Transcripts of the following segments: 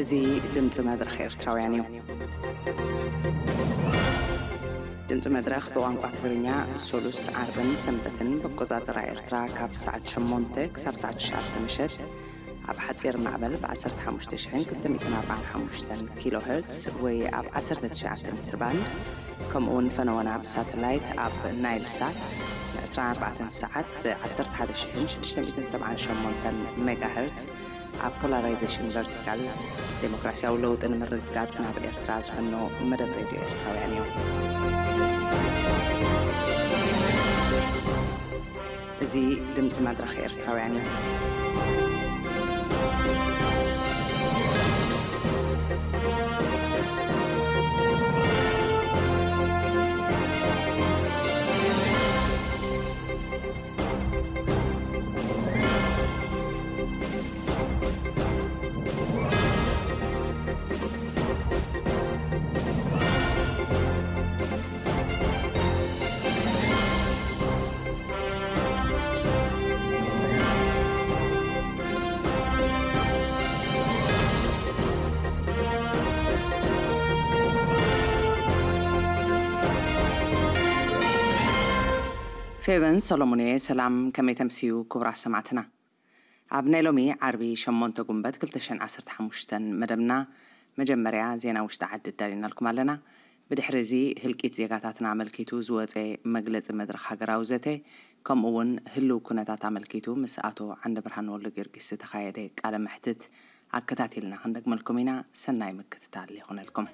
እዚ ድምፂ መድረኽ ኤርትራውያን እዩ። ድምፂ መድረኽ ብቋንቋ ትግርኛ ሶሉስ፣ ዓርብን ሰንበትን ብኣቆፃፅራ ኤርትራ ካብ ሰዓት ሸሞንተ ክሳብ ሰዓት ትሽዓተ ምሸት ኣብ ሓፂር ማዕበል ብ ዓሰርተ ሓሙሽተ ሽሕን ክልተ ሚእትን ኣርባዓን ሓሙሽተን ኪሎ ሄርትስ ወይ ኣብ ዓሰርተ ትሽዓተ ሜትር ባንድ፣ ከምኡ እውን ፈነወና ብሳተላይት ኣብ ናይል ሳት ን ዕስራን ኣርባዕተን ሰዓት ብ ዓሰርተ ሓደ ሽሕን ሽዱሽተ ሚእትን ሰብዓን ሸሞንተን ሜጋ ሄርትስ ኣብ ፖላራይዜሽን ቨርቲካል ዴሞክራሲያዊ ለውጢ ንምርግጋጽ ናብ ኤርትራ ዝፈኖ መደብ ሬድዮ ኤርትራውያን እዩ። እዚ ድምፂ መድረኽ ኤርትራውያን እዩ። ፌቨን ሰሎሞን እየ። ሰላም፣ ከመይ ተምስዩ ክቡራት ሰማዕትና? ኣብ ናይ ሎሚ ዓርቢ ሸሞንተ ጉንበት ክልተ ሽሕን ዓሰርተ ሓሙሽተን መደብና መጀመርያ ዜና ውሽጢ ዓዲ ኣዳሊናልኩም ኣለና። ብድሕሪ እዚ ህልቂት ዜጋታትና ኣመልኪቱ ዝወፀ መግለፂ መድረኽ ሃገራዊ ዘተ፣ ከምኡ እውን ህልው ኩነታት ኣመልኪቱ ምስ ኣቶ ዓንደብርሃን ወልደጊዮርጊስ ዝተኻየደ ቃለ መሕትት ኣከታቲልና ክንደግመልኩም ኢና። ሰናይ ምክትታል ይኹነልኩም።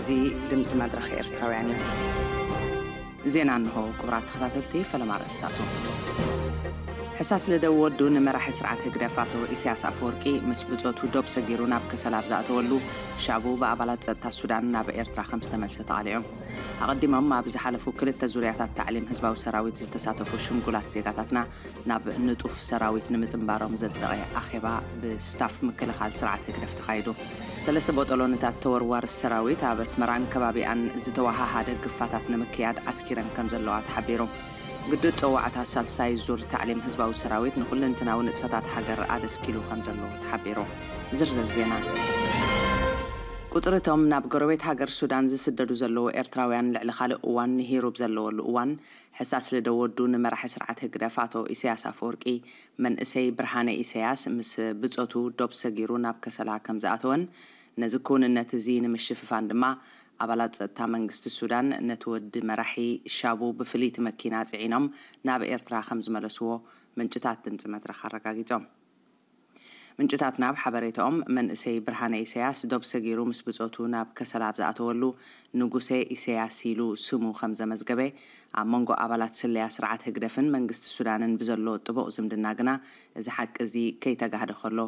እዚ ድምፂ መድረኽ ኤርትራውያን እዩ። ዜና እንሆ። ክቡራት ተኸታተልቲ፣ ፈለማ ኣርእስታቱ። ሕሳስ ልደው ወዱ ንመራሒ ስርዓት ህግደፍ ኣቶ ኢሳያስ ኣፈወርቂ ምስ ብጾቱ ዶብ ሰጊሩ ናብ ከሰላ ኣብ ዝኣተወሉ፣ ሻቡ ብኣባላት ጸጥታ ሱዳን ናብ ኤርትራ ከም ዝተመልሰ ተቓሊዑ። ኣቐዲሞም ኣብ ዝሓለፉ ክልተ ዙርያታት ታዕሊም ህዝባዊ ሰራዊት ዝተሳተፉ ሽምጉላት ዜጋታትና ናብ ንጡፍ ሰራዊት ንምጽንባሮም ዘጽደቐ ኣኼባ ብስታፍ ምክልኻል ስርዓት ህግደፍ ተኻይዱ። ሰለስተ ቦጦሎንታት ተወርዋሪ ሰራዊት ኣብ ኣስመራን ከባቢኣን ዝተወሃሃደ ግፋታት ንምክያድ ኣስኪረን ከም ዘለዋ ተሓቢሩ። ግዱድ ጸዋዕታ ሳልሳይ ዙር ታዕሊም ህዝባዊ ሰራዊት ንኹለንትናዊ ንጥፈታት ሃገር ኣደስኪሉ ከም ዘሎ ተሓቢሩ። ዝርዝር ዜና። ቁጽሪ እቶም ናብ ጎረቤት ሃገር ሱዳን ዝስደዱ ዘለዉ ኤርትራውያን ልዕሊ ካልእ እዋን ንሂሩብ ዘለወሉ እዋን፣ ሕሳስ ልደወዱ ንመራሒ ስርዓት ህግደፍ ኣቶ ኢሳያስ ኣፈወርቂ፣ መንእሰይ ብርሃነ ኢሳያስ ምስ ብጾቱ ዶብ ሰጊሩ ናብ ከሰላ ከም ዝኣተወን፣ ነዚ ክውንነት እዚ ንምሽፍፋን ድማ ኣባላት ጸጥታ መንግስቲ ሱዳን ነቲ ወዲ መራሒ ሻቡ ብፍልይቲ መኪና ጽዒኖም ናብ ኤርትራ ከም ዝመለስዎ ምንጭታት ድምጺ መድረኽ ኣረጋጊጾም። ምንጭታትና ኣብ ሓበሬታኦም፣ መንእሰይ ብርሃነ ኢሳያስ ዶብ ሰጊሩ ምስ ብጾቱ ናብ ከሰላ ኣብ ዝኣተወሉ፣ ንጉሴ ኢሳያስ ኢሉ ስሙ ከም ዘመዝገበ፣ ኣብ መንጎ ኣባላት ስለያ ስርዓት ህግደፍን መንግስቲ ሱዳንን ብዘሎ ጥቡቕ ዝምድና ግና፣ እዚ ሓቂ እዚ ከይተጋህደ ከሎ፣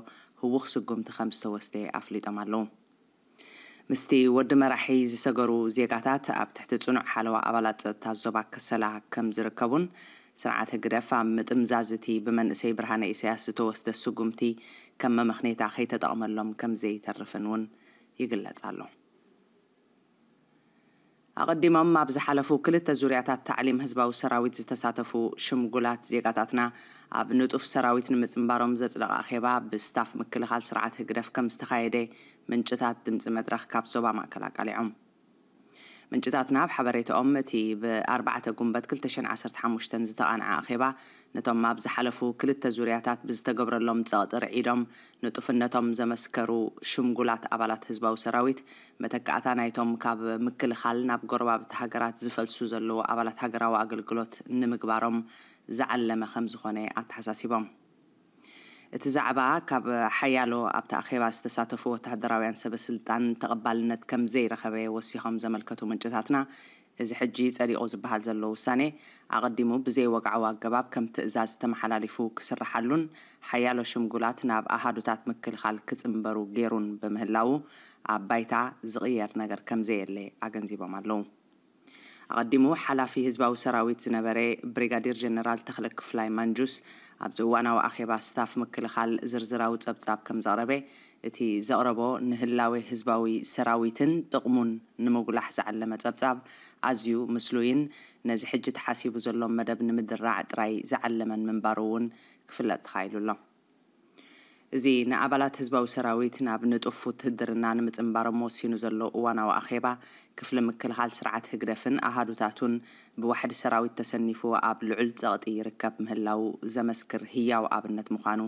ህዉኽ ስጉምቲ ከም ዝተወስደ ኣፍሊጦም ኣለዉ። ምስቲ ወዲ መራሒ ዝሰገሩ ዜጋታት ኣብ ትሕቲ ጽኑዕ ሓለዋ ኣባላት ጸጥታ ዞባ ከሰላ ከም ዝርከቡን፣ ስርዓት ህግደፍ ኣብ ምጥምዛዝ እቲ ብመንእሰይ ብርሃነ ኢሳያስ ዝተወስደ ስጉምቲ ከም መመኽኔታ ከይተጠቕመሎም ከም ዘይተርፍን እውን ይግለጽ ኣሎ። ኣቐዲሞም ኣብ ዝሓለፉ ክልተ ዙርያታት ታዕሊም ህዝባዊ ሰራዊት ዝተሳተፉ ሽምጉላት ዜጋታትና፣ ኣብ ንጡፍ ሰራዊት ንምጽንባሮም ዘጽደቐ ኣኼባ ብስታፍ ምክልኻል ስርዓት ህግደፍ ከም ዝተኻየደ ምንጭታት ድምጺ መድረኽ ካብ ዞባ ማእከል ኣቃሊዖም። ምንጭታትና ኣብ ሓበሬታኦም፣ እቲ ብኣርባዕተ ጉንበት ክልተ ሽሕን ዓሰርተ ሓሙሽተን ዝተቓንዐ ኣኼባ፣ ነቶም ኣብ ዝሓለፉ ክልተ ዙርያታት ብዝተገብረሎም ጸቕጢ ርዒዶም ንጡፍነቶም ዘመስከሩ ሽምጉላት ኣባላት ህዝባዊ ሰራዊት፣ መተካእታ ናይቶም ካብ ምክልኻል ናብ ጎረባብቲ ሃገራት ዝፈልሱ ዘለዉ ኣባላት ሃገራዊ ኣገልግሎት ንምግባሮም ዝዓለመ ከም ዝኾነ ኣተሓሳሲቦም። እቲ ዛዕባ ካብ ሓያሎ ኣብቲ ኣኼባ ዝተሳተፉ ወተሃደራውያን ሰበ ስልጣን ተቐባልነት ከም ዘይረኸበ ወሲኾም ዘመልከቱ ምንጭታትና፣ እዚ ሕጂ ጸዲቑ ዝበሃል ዘሎ ውሳኔ፣ ኣቐዲሙ ብዘይወግዓዊ ኣገባብ ከም ትእዛዝ ተመሓላሊፉ ክስርሓሉን፣ ሓያሎ ሽምጉላት ናብ ኣሃዱታት ምክልኻል ክጽንበሩ ገይሩን ብምህላዉ፣ ኣብ ባይታ ዝቕየር ነገር ከም ዘየለ ኣገንዚቦም ኣለዉ። ኣቐዲሙ ሓላፊ ህዝባዊ ሰራዊት ዝነበረ ብሪጋዴር ጀነራል ተኽለ ክፍላይ ማንጁስ፣ ኣብዚ እዋናዊ ኣኼባ ስታፍ ምክልኻል ዝርዝራዊ ጸብጻብ ከም ዘቕረበ፣ እቲ ዘቕረቦ ንህላዌ ህዝባዊ ሰራዊትን ጥቕሙን ንምጉላሕ ዝዓለመ ጸብጻብ ኣዝዩ ምስሉይን ነዚ ሕጂ ተሓሲቡ ዘሎ መደብ ንምድራዕ ጥራይ ዝዓለመን ምንባሩ እውን ክፍለጥ ተኻኢሉ ኣሎ። እዚ ንኣባላት ህዝባዊ ሰራዊት ናብ ንጡፍ ውትህድርና ንምጽንባሮም ወሲኑ ዘሎ እዋናዊ ኣኼባ፣ ክፍሊ ምክልኻል ስርዓት ህግደፍን ኣሃዱታቱን ብዋሕዲ ሰራዊት ተሰኒፉ ኣብ ልዑል ጸቕጢ ይርከብ ምህላዉ ዘመስክር ህያው ኣብነት ምዃኑ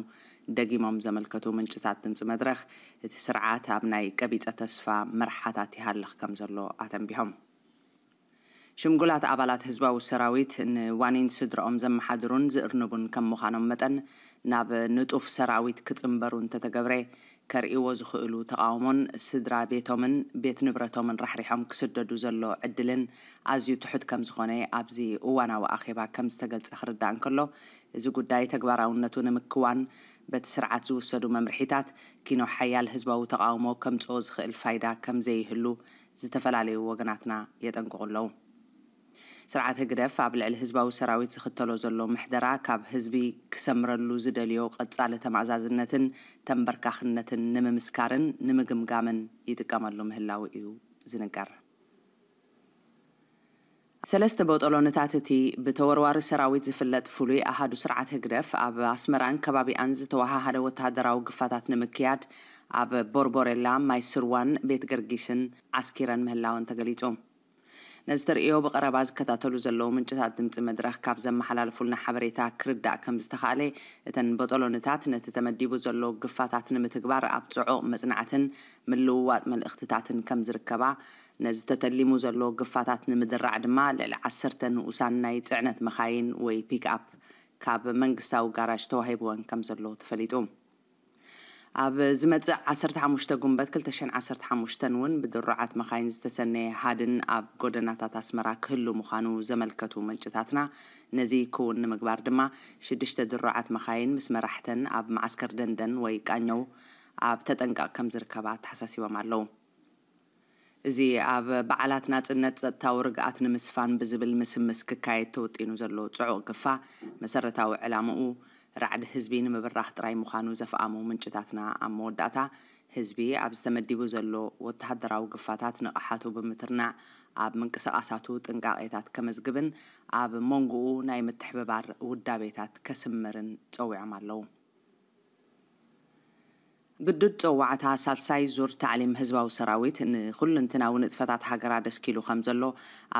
ደጊሞም ዘመልከቱ ምንጭታት ድምጺ መድረኽ፣ እቲ ስርዓት ኣብ ናይ ቀቢጸ ተስፋ መርሓታት ይሃልኽ ከም ዘሎ ኣተንቢሆም። ሽምጉላት ኣባላት ህዝባዊ ሰራዊት ንዋኒን ስድራኦም ዘመሓድሩን ዝእርንቡን ከም ምዃኖም መጠን፣ ናብ ንጡፍ ሰራዊት ክጽንበሩ እንተተገብረ፣ ከርእይዎ ዝኽእሉ ተቓውሞን ስድራ ቤቶምን ቤት ንብረቶምን ራሕሪሖም ክስደዱ ዘሎ ዕድልን ኣዝዩ ትሑት ከም ዝኾነ ኣብዚ እዋናዊ ኣኼባ ከም ዝተገልጸ ክርዳእ እንከሎ፣ እዚ ጉዳይ ተግባራውነቱ ንምክዋን በቲ ስርዓት ዝውሰዱ መምርሒታት ኪኖ ሓያል ህዝባዊ ተቓውሞ ከምጽኦ ዝኽእል ፋይዳ ከም ዘይህሉ ዝተፈላለዩ ወገናትና የጠንቅቑ ኣለዉ። ስርዓት ህግደፍ ኣብ ልዕሊ ህዝባዊ ሰራዊት ዝኽተሎ ዘሎ ምሕደራ፣ ካብ ህዝቢ ክሰምረሉ ዝደልዮ ቀጻሊ ተማእዛዝነትን ተንበርካኽነትን ንምምስካርን ንምግምጋምን ይጥቀመሉ ምህላዉ እዩ ዝንገር። ሰለስተ ቦጦሎንታት እቲ ብተወርዋሪ ሰራዊት ዝፍለጥ ፍሉይ ኣሃዱ ስርዓት ህግደፍ፣ ኣብ ኣስመራን ከባቢኣን ዝተወሃሃደ ወተሃደራዊ ግፋታት ንምክያድ፣ ኣብ ቦርቦሬላ፣ ማይ ስርዋን ቤት ገርጊስን ዓስኪረን ምህላወን ተገሊጹ። ነዚ ተርእዮ ብቐረባ ዝከታተሉ ዘለዉ ምንጭታት ድምጺ መድረኽ ካብ ዘመሓላልፉልና ሓበሬታ ክርዳእ ከም ዝተኻእለ፣ እተን ቦጦሎንታት ነቲ ተመዲቡ ዘሎ ግፋታት ንምትግባር ኣብ ጽዑቕ መጽናዕትን ምልውዋጥ መልእኽትታትን ከም ዝርከባ፣ ነዚ ተተሊሙ ዘሎ ግፋታት ንምድራዕ ድማ ልዕሊ ዓሰርተ ንኡሳን ናይ ጽዕነት መኻይን ወይ ፒክኣፕ ካብ መንግስታዊ ጋራዥ ተዋሂብወን ከም ዘሎ ተፈሊጡ። ኣብ ዝመጽእ ዓሰርተ ሓሙሽተ ጉንበት ክልተ ሽሕን ዓሰርተ ሓሙሽተን እውን ብድሩዓት መኻይን ዝተሰነየ ሃድን ኣብ ጎደናታት ኣስመራ ክህሉ ምዃኑ ዘመልከቱ ምንጭታትና፣ ነዚ ክውን ንምግባር ድማ ሽዱሽተ ድሩዓት መኻይን ምስ መራሕተን ኣብ መዓስከር ደንደን ወይ ቃኘው ኣብ ተጠንቀቕ ከም ዝርከባ ኣተሓሳሲቦም ኣለዉ። እዚ ኣብ በዓላት ናጽነት ጸጥታዊ ርግኣት ንምስፋን ብዝብል ምስምስ ክካየድ ተወጢኑ ዘሎ ጽዑቕ ግፋ፣ መሰረታዊ ዕላምኡ ራዕዲ ህዝቢ ንምብራኽ ጥራይ ምዃኑ ዘፍኣሙ ምንጭታትና፣ ኣብ መወዳእታ ህዝቢ ኣብዚ ተመዲቡ ዘሎ ወተሃደራዊ ግፋታት ንቕሓቱ ብምትርናዕ ኣብ ምንቅስቓሳቱ ጥንቃቄታት ከመዝግብን ኣብ መንጎኡ ናይ ምትሕብባር ውዳቤታት ከስምርን ጸዊዖም ኣለዉ። ግዱድ ጸዋዕታ ሳልሳይ ዙር ታዕሊም ህዝባዊ ሰራዊት ንኹለንትናዊ ንጥፈታት ሃገር ኣደስኪሉ ከም ዘሎ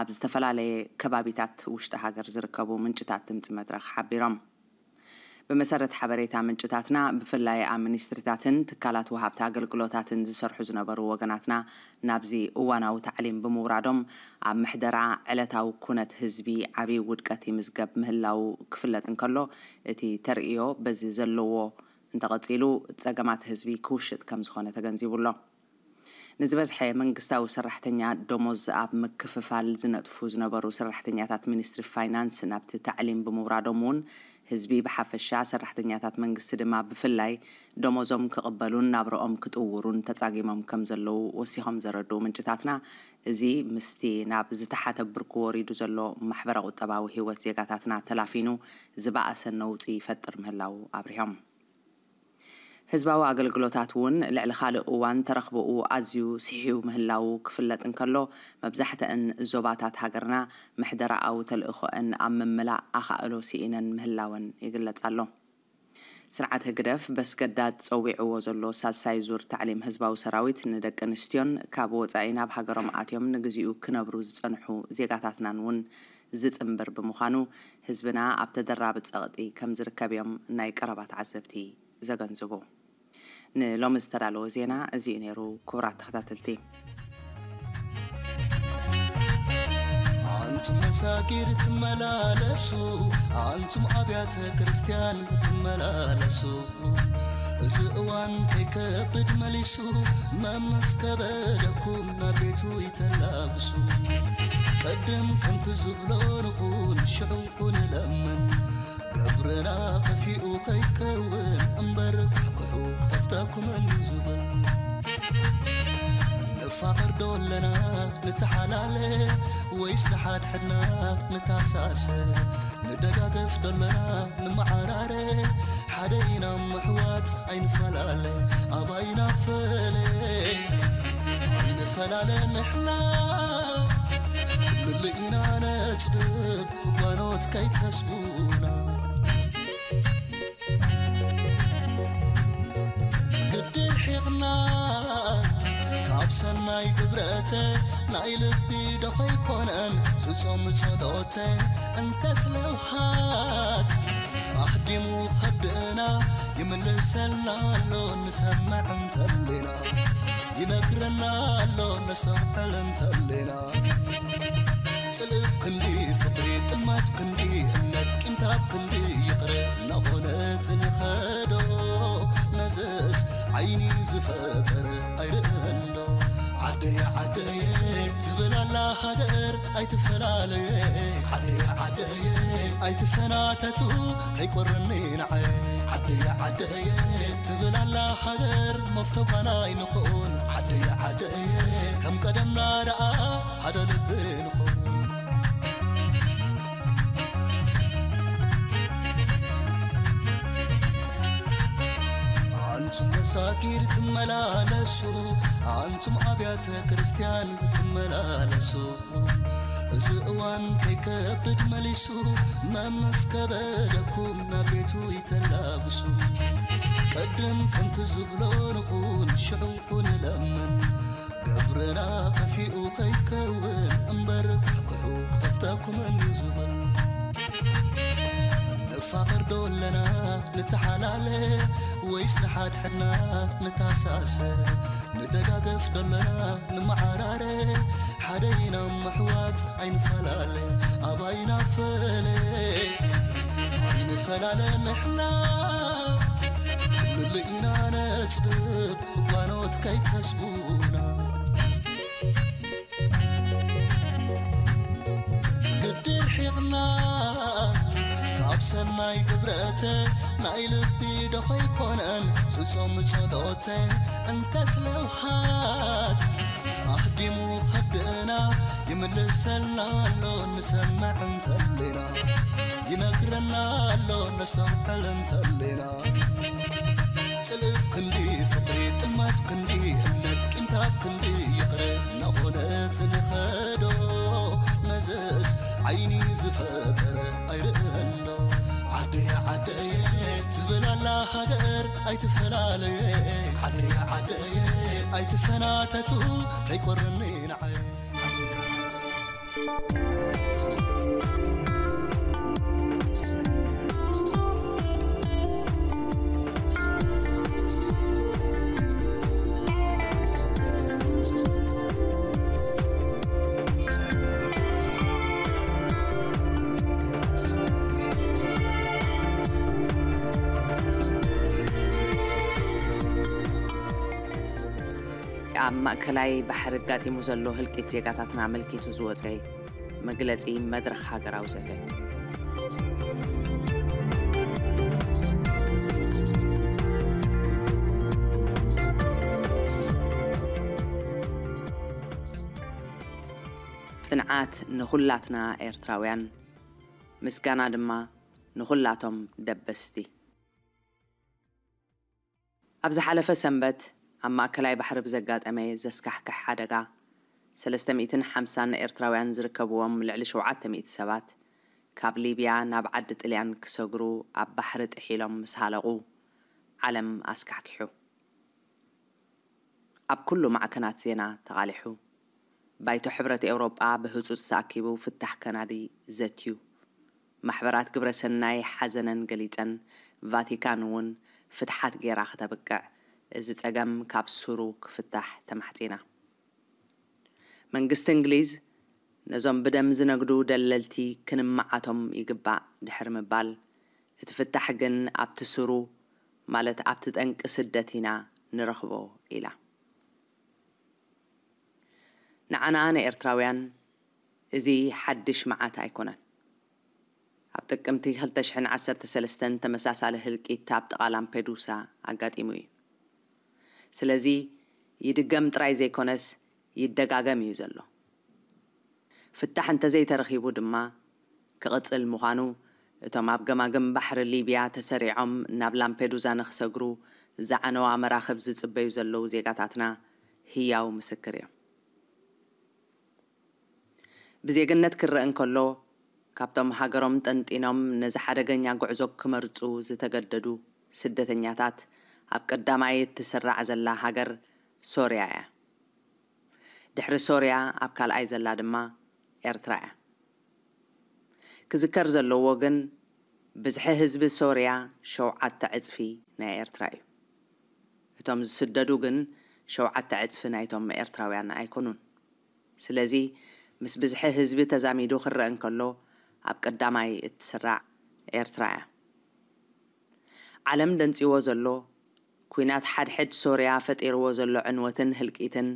ኣብ ዝተፈላለየ ከባቢታት ውሽጢ ሃገር ዝርከቡ ምንጭታት ድምፂ መድረኽ ሓቢሮም። ብመሰረት ሓበሬታ ምንጭታትና፣ ብፍላይ ኣብ ሚኒስትሪታትን ትካላት ወሃብቲ ኣገልግሎታትን ዝሰርሑ ዝነበሩ ወገናትና ናብዚ እዋናዊ ታዕሊም ብምውራዶም፣ ኣብ ምሕደራ ዕለታዊ ኩነት ህዝቢ ዓብዪ ውድቀት ይምዝገብ ምህላዉ ክፍለጥ እንከሎ፣ እቲ ተርእዮ በዚ ዘለዎ እንተቐጺሉ፣ ጸገማት ህዝቢ ክውሽጥ ከም ዝኾነ ተገንዚቡ ኣሎ። ንዝበዝሐ መንግስታዊ ሰራሕተኛ ደሞዝ ኣብ ምክፍፋል ዝነጥፉ ዝነበሩ ሰራሕተኛታት ሚኒስትሪ ፋይናንስ ናብቲ ታዕሊም ብምውራዶም እውን፣ ህዝቢ ብሓፈሻ፣ ሰራሕተኛታት መንግስቲ ድማ ብፍላይ፣ ደሞዞም ክቕበሉን ናብርኦም ክጥውሩን ተጻጊሞም ከም ዘለዉ ወሲኾም ዘረድኡ ምንጭታትና፣ እዚ ምስቲ ናብ ዝተሓተ ብርኩ ወሪዱ ዘሎ ማሕበረ ቁጠባዊ ህይወት ዜጋታትና ተላፊኑ ዝበኣሰ ነውጺ ይፈጥር ምህላዉ ኣብሪሆም። ህዝባዊ ኣገልግሎታት እውን ልዕሊ ካልእ እዋን ተረኽቦኡ ኣዝዩ ስሒው ምህላዉ ክፍለጥ እንከሎ፣ መብዛሕትአን ዞባታት ሃገርና ምሕደራኣዊ ተልእኾአን ኣብ ምምላእ ኣኻእሎ ስኢነን ምህላወን ይግለጽ ኣሎ። ስርዓት ህግደፍ በስገዳድ ጸዊዕዎ ዘሎ ሳልሳይ ዙር ታዕሊም ህዝባዊ ሰራዊት ንደቂ ኣንስትዮን ካብ ወጻኢ ናብ ሃገሮም ኣትዮም ንግዚኡ ክነብሩ ዝጸንሑ ዜጋታትናን እውን ዝጽንብር ብምዃኑ፣ ህዝብና ኣብ ተደራቢ ጸቕጢ ከም ዝርከብ እዮም ናይ ቀረባ ተዓዘብቲ ዘገንዝቡ። ንሎሚ ዝተዳለወ ዜና እዚ እዩ ነይሩ። ክቡራት ተኸታተልቲ፣ ኣንቱም መሳጊድ ትመላለሱ፣ ኣንቱም ኣብያተ ክርስቲያን ትመላለሱ፣ እዚ እዋን ከይከብድ መሊሱ፣ መምስ ከበደኩም ናብ ቤቱ ይተላግሱ። ቅድም ከምቲ ዝብሎ ንኹን፣ ሽዑ ንለምን፣ ገብርና ከፊኡ ከይከውን እምበር፣ ኳሕኩሑ ክኸፍተኩም እንድዩ ዝብል። ንፋቐር ዶ ኣለና ንተሓላለ፣ ወይስ ንሓድሕድና ንተኣሳሰ? ንደጋገፍ ዶ ኣለና ንመዓራረ? ሓደ ኢና እሞ ኣሕዋት ኣይንፈላለ፣ ኣባይና ፈለ ኣይንፈላለ ንሕና፣ ፍልልይ ኢና ነጽብብ፣ ጓኖት ከይከስቡና። ግዲ ርሒቕና ካብ ሰናይ ግብረተ፣ ናይ ልቢ ዶ ኸይኮነን ዝጾም ጸሎተ? እንተስ ለውሃት ኣኽዲሙ ኸብድና፣ ይምልሰልና ኣሎ ንሰምዕ እንተሊና፣ ይነግረና ኣሎ ነስተውዕል እንተሊና። ጽልእ ክንዲ ፍቕሪ፣ ጥልማት ክንዲ እምነት፣ ቂምታብ ክንዲ ይቕረ እናኾነ፣ ጽንኸዶ ነዘስ ዓይኒ ዝፈጠረ ኣይርእንዶ? ዓደየ ዓደየ ትብል ኣላ ሃገር ኣይትፈላለየ፣ ዓደየ ዓደየ ኣይትፈናተቱ ከይቆረኒ ንዓየ፣ ዓደየ ዓደየ ትብል ኣላ ሃገር መፍቶ ጓና ኣይንኸውን፣ ዓደየ ዓደየ ከም ቀደምና ደኣ ሓደ ልቢ ንኸውን። ኣንቱም መሳጊድ ትመላለሱ፣ ኣንቱም ኣብያተ ክርስቲያን ትመላለሱ፣ እዚ እዋን ከይከብድ መሊሱ፣ መምስ ከበደኩም ናብ ቤቱ ይተላግሱ። ቅድም ከምቲ ዝብሎ ንኹን፣ ሽዑ ንለምን፣ ገብርና ከፊኡ ከይከውን እምበር፣ ኳሕኩሑ ክኸፍተኩም እንድዩ ዝብል። ንፋቐር ዶ ኣለና ንተሓላለ፣ ወይስ ንሓድሕድና ንተኣሳሰ? ንደጋገፍ ዶ ኣለና ንመዓራረ? ሓደ ኢና እሞ ኣሕዋት ኣይንፈላለ፣ ኣባይና ፈለ ኣይንፈላለ ንሕና፣ ፍልልይ ኢና ነጽብብ እኳኖት ከይተስቡና ግዲ ርሒቕና ካብ ሰናይ ግብረተ ናይ ልቢ ዶ ኸይኮነን ዝጾም ጸሎተ እንተስለውሃት ኣህዲሙ ኸብድና ይምልሰልና ኣሎ ንሰምዕ እንተሌና ይነግረና ኣሎ ነስተውዕል እንተሌና ጽልእ ክንዲ ፍቕሪ ጥልማት ክንዲ እምነት ቂምታ ክንዲ ይቕረ እናኾነ ትንኸዶ መዘዝ ዓይኒ ዝፈጠረ ኣይርእንዶ ዓደየ ዓደየ ትብል ኣላ ሃገር ኣይትፈላለየ ዓደየ ዓደየ ኣይትፈናተቱ ከይቆርኒ ንዓየ ኣብ ማእከላይ ባሕሪ ኣጋጢሙ ዘሎ ህልቂት ዜጋታትና ኣመልኪቱ ዝወጸ መግለጺ መድረኽ ሃገራዊ ዘተ። ጽንዓት ንኹላትና ኤርትራውያን፣ ምስጋና ድማ ንኹላቶም ደበስቲ። ኣብ ዝሓለፈ ሰንበት ኣብ ማእከላይ ባሕሪ ብዘጋጠመ ዘስካሕክሕ ሓደጋ ሰለስተ ሚእትን ሓምሳን ኤርትራውያን ዝርከብዎም ልዕሊ ሸውዓተ ሚእቲ ሰባት ካብ ሊብያ ናብ ዓዲ ጥልያን ክሰግሩ ኣብ ባሕሪ ጥሒሎም ምስ ሃለቑ ዓለም ኣስካሕኪሑ። ኣብ ኩሉ ማዕከናት ዜና ተቓሊሑ። ባይቶ ሕብረት ኤውሮጳ ብህጹጽ ተኣኪቡ ፍታሕ ከናዲ ዘትዩ። ማሕበራት ግብረ ሰናይ ሓዘነን ገሊጸን፣ ቫቲካን እውን ፍትሓት ገይራ ክተብቅዕ፣ እዚ ጸገም ካብ ሱሩ ክፍታሕ ተማሕጺና። መንግስቲ እንግሊዝ ነዞም ብደም ዝነግዱ ደለልቲ ክንመዓቶም ይግባእ ድሕሪ ምባል፣ እቲ ፍታሕ ግን ኣብቲ ሱሩ፣ ማለት ኣብቲ ጠንቂ ስደት ኢና ንረኽቦ ኢላ። ንዓና ንኤርትራውያን እዚ ሓድሽ መዓት ኣይኮነን። ኣብ ጥቅምቲ ክልተ ሽሕን ዓሰርተ ሰለስተን ተመሳሳሊ ህልቂት ኣብ ጥቓ ላምፔዱሳ ኣጋጢሙ እዩ። ስለዚ ይድገም ጥራይ ዘይኮነስ ይደጋገም እዩ ዘሎ። ፍታሕ እንተዘይተረኺቡ ድማ ክቕጽል ምዃኑ እቶም ኣብ ገማግም ባሕሪ ሊብያ ተሰሪዖም ናብ ላምፔዱዛ ንኽሰግሩ ዝዓነዋ መራኽብ ዝጽበዩ ዘለዉ ዜጋታትና ህያው ምስክር እዮም። ብዜግነት ክረአ እንከሎ፣ ካብቶም ሃገሮም ጠንጢኖም ነዚ ሓደገኛ ጉዕዞ ክመርጹ ዝተገደዱ ስደተኛታት ኣብ ቀዳማይ እትስራዕ ዘላ ሃገር ሶርያ እያ። ድሕሪ ሶርያ ኣብ ካልኣይ ዘላ ድማ ኤርትራ እያ። ክዝከር ዘለዎ ግን፣ ብዝሒ ህዝቢ ሶርያ ሸውዓተ ዕጽፊ ናይ ኤርትራ እዩ። እቶም ዝስደዱ ግን ሸውዓተ ዕጽፊ ናይቶም ኤርትራውያን ኣይኮኑን። ስለዚ ምስ ብዝሒ ህዝቢ ተዛሚዱ ክረአ እንከሎ ኣብ ቀዳማይ እትስራዕ ኤርትራ እያ። ዓለም ደንጺዎ ዘሎ ኲናት ሓድሕድ ሶርያ ፈጢርዎ ዘሎ ዕንወትን ህልቂትን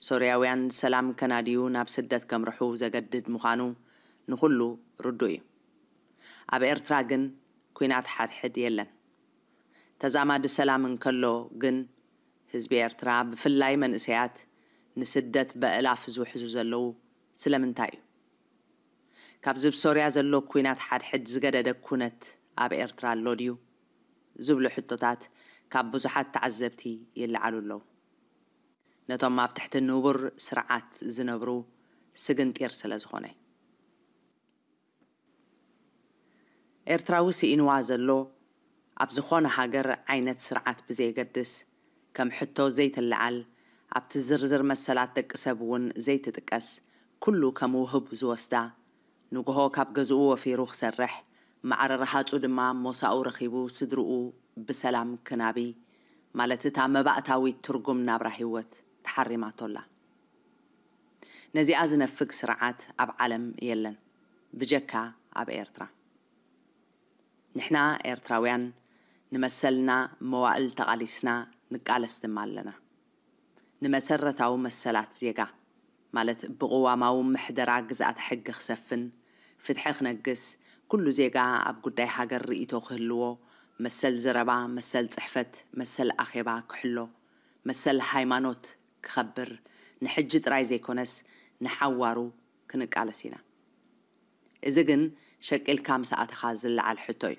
ሶርያውያን ሰላም ከናድዩ ናብ ስደት ከምርሑ ዘገድድ ምዃኑ ንኹሉ ርዱእ እዩ። ኣብ ኤርትራ ግን ኲናት ሓድሕድ የለን። ተዛማዲ ሰላም እንከሎ ግን ህዝቢ ኤርትራ ብፍላይ መንእሰያት ንስደት በእላፍ ዝውሕዙ ዘለዉ ስለምንታይ እዩ? ካብዚ ኣብ ሶርያ ዘሎ ኲናት ሓድሕድ ዝገደደ ኩነት ኣብ ኤርትራ ኣሎ ድዩ? ዝብሉ ሕቶታት ካብ ብዙሓት ተዓዘብቲ ይለዓሉ ኣለዉ። ነቶም ኣብ ትሕቲ ንቡር ስርዓት ዝነብሩ ስግንጢር ስለ ዝኾነ። ኤርትራዊ ስኢንዋ ዘሎ ኣብ ዝኾነ ሃገር ዓይነት ስርዓት ብዘየገድስ፣ ከም ሕቶ ዘይትለዓል፣ ኣብቲ ዝርዝር መሰላት ደቂ ሰብ እውን ዘይትጥቀስ፣ ኩሉ ከም ውሁብ ዝወስዳ፣ ንግሆ ካብ ገዝኡ ወፊሩ ክሰርሕ፣ ማዕረ ረሃጹ ድማ ሞሳኡ ረኺቡ ስድርኡ ብሰላም ክናቢ፣ ማለት እታ መባእታዊት ትርጉም ናብራ ህይወት ተሓሪማቶ ኣላ። ነዚኣ ዝነፍግ ስርዓት ኣብ ዓለም የለን፣ ብጀካ ኣብ ኤርትራ። ንሕና ኤርትራውያን ንመሰልና መዋእል ተቓሊስና ንቃለስ ድማ ኣለና። ንመሰረታዊ መሰላት ዜጋ፣ ማለት ብቕዋማዊ ምሕደራ ግዝኣተ ሕጊ ክሰፍን፣ ፍትሒ ክነግስ፣ ኩሉ ዜጋ ኣብ ጉዳይ ሃገር ርእይቶ ክህልዎ፣ መሰል ዘረባ፣ መሰል ጽሕፈት፣ መሰል ኣኼባ ክሕሎ፣ መሰል ሃይማኖት ክኸብር፣ ንሕጂ ጥራይ ዘይኮነስ ንሓዋሩ ክንቃለስ ኢና። እዚ ግን ሸቂልካ ምስ ኣተኻ ዝለዓል ሕቶ እዩ።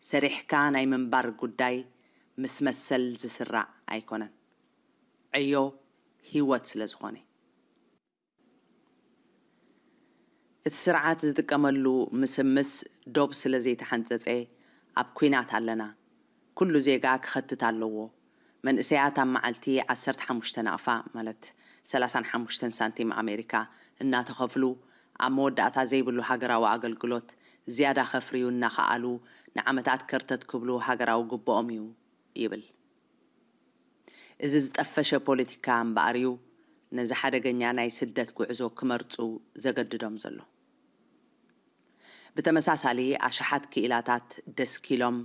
ሰሪሕካ ናይ ምንባር ጉዳይ ምስ መሰል ዝስራዕ ኣይኮነን። ዕዮ ህይወት ስለ ዝኾነ። እቲ ስርዓት ዝጥቀመሉ ምስምስ ዶብ ስለ ዘይተሓንጸጸ ኣብ ኲናት ኣለና። ኩሉ ዜጋ ክኸትት ኣለዎ። መንእሰያት ኣብ መዓልቲ ዓሰርተ ሓሙሽተ ናቕፋ፣ ማለት ሰላሳን ሓሙሽተን ሳንቲም ኣሜሪካ፣ እናተኸፍሉ፣ ኣብ መወዳእታ ዘይብሉ ሃገራዊ ኣገልግሎት ዝያዳ ከፍርዩ እናኸኣሉ፣ ንዓመታት ከርተት ክብሉ ሃገራዊ ግብኦም እዩ ይብል። እዚ ዝጠፈሸ ፖለቲካ እምበኣር እዩ ነዚ ሓደገኛ ናይ ስደት ጉዕዞ ክመርጹ ዘገድዶም ዘሎ። ብተመሳሳሊ፣ ኣሽሓት ክኢላታት ደስኪሎም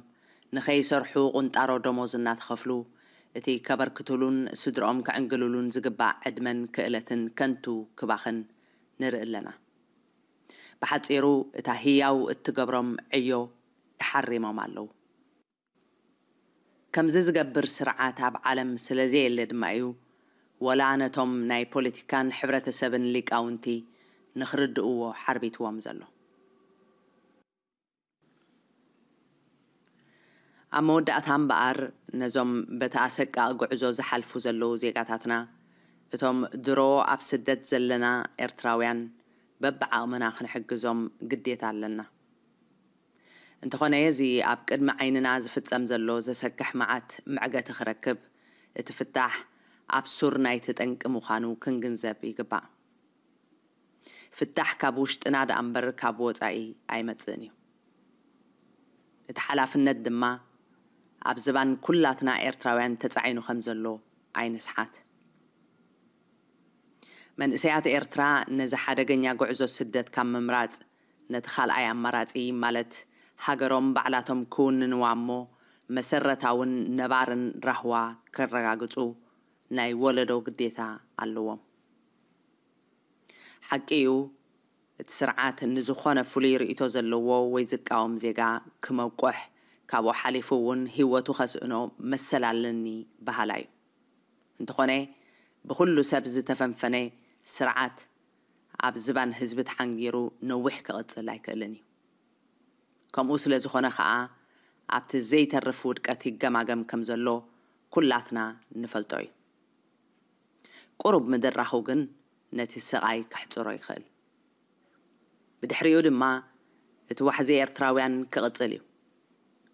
ንኸይሰርሑ ቁንጣሮ ደሞዝ እናተኸፍሉ፣ እቲ ከበርክቱሉን ስድርኦም ከዕንግሉሉን ዝግባእ ዕድመን ክእለትን ከንቱ ክባኽን ንርኢ ኣለና። ብሓጺሩ፣ እታ ህያው እትገብሮም ዕዮ ተሓሪሞም ኣለዉ። ከምዚ ዝገብር ስርዓት ኣብ ዓለም ስለ ዘየለ ድማ እዩ፣ ወላ ነቶም ናይ ፖለቲካን ሕብረተሰብን ሊቃውንቲ ንኽርድእዎ ሓርቢትዎም ዘሎ። ኣብ መወዳእታ እምበኣር፣ ነዞም በቲ ኣሰቃቒ ጉዕዞ ዝሓልፉ ዘለዉ ዜጋታትና፣ እቶም ድሮ ኣብ ስደት ዘለና ኤርትራውያን በብዓቕምና ክንሕግዞም ግዴታ ኣለና። እንተኾነ፣ እዚ ኣብ ቅድሚ ዓይንና ዝፍጸም ዘሎ ዘሰክሕ መዓት መዕገቲ ክረክብ፣ እቲ ፍታሕ ኣብ ሱር ናይቲ ጠንቂ ምዃኑ ክንግንዘብ ይግባእ። ፍታሕ ካብ ውሽጥና ደኣ እምበር ካብ ወጻኢ ኣይመጽእን እዩ። እቲ ሓላፍነት ድማ ኣብ ዝባን ኩላትና ኤርትራውያን ተጻዒኑ ከም ዘሎ ኣይንስሓት። መንእሰያት ኤርትራ ነዚ ሓደገኛ ጉዕዞ ስደት ካብ ምምራጽ፣ ነቲ ካልኣይ ኣማራጺ፣ ማለት ሃገሮም ባዕላቶም ክውንንዋ እሞ መሰረታውን ነባርን ራህዋ ከረጋግጹ ናይ ወለዶ ግዴታ ኣለዎም። ሓቂ እዩ፣ እቲ ስርዓት ንዝኾነ ፍሉይ ርእይቶ ዘለዎ ወይ ዝቃወም ዜጋ ክመቁሕ፣ ካብኡ ሓሊፉ እውን ህይወቱ ከስእኖ መሰል ኣለኒ በሃላይ እዩ። እንተኾነ፣ ብኹሉ ሰብ ዝተፈንፈነ ስርዓት ኣብ ዝባን ህዝቢ ተሓንጊሩ ነዊሕ ክቕጽል ኣይክእልን እዩ። ከምኡ ስለ ዝኾነ ኸኣ፣ ኣብቲ ዘይተርፍ ውድቀት ይገማገም ከም ዘሎ ኩላትና ንፈልጦ እዩ። ቁሩብ ምድራኹ ግን ነቲ ስቓይ ከሕጽሮ ይኽእል። ብድሕሪኡ ድማ እቲ ዋሕዚ ኤርትራውያን ክቕጽል እዩ።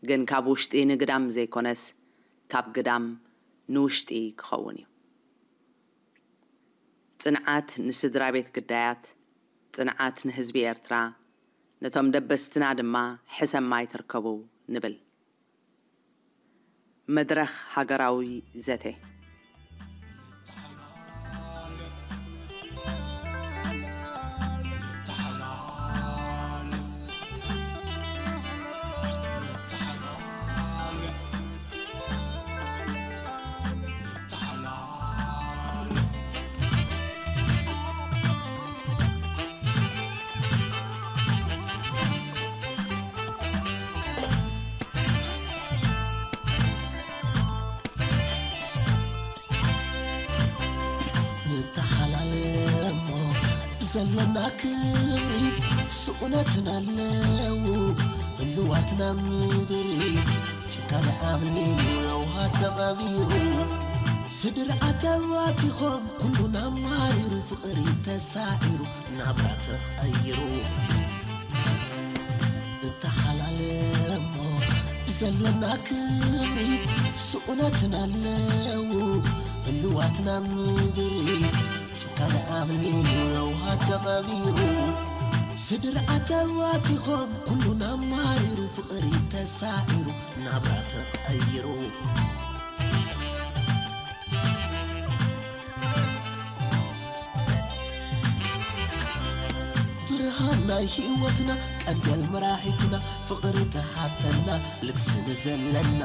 ግን ካብ ውሽጢ ንግዳም ዘይኮነስ፣ ካብ ግዳም ንውሽጢ ክኸውን እዩ። ጽንዓት ንስድራ ቤት ግዳያት፣ ጽንዓት ንህዝቢ ኤርትራ፣ ነቶም ደበስትና ድማ ሕሰም ማይ ተርከቡ ንብል። መድረኽ ሃገራዊ ዘተ። ንተሓላለሞ ብዘለና ክብሪ ስኡነትና ኣለዉ ህልዋትና ምድሪ ጭካነ ዓብሊሉ ለውሃ ተቐቢሩ ስድርዓ ተባቲኾም ኩሉና ማሪሩ ፍቕሪ ተሳዒሩ ናብራ ተቐይሩ ንተሓላለሞ ብዘለና ክብሪ ስኡነትና ኣለዉ ህልዋትና ምድሪ ጭካነ ዓብሊሉ ለውሃ ተቐቢሩ ስድርዓ ተባቲኾም ኩሉና ማሪሩ ፍቕሪ ተሳዒሩ ናብራ ተቐይሩ ብርሃን ናይ ህይወትና ቀንደል መራሒትና ፍቕሪ ተሓተና ልግስን ዘለና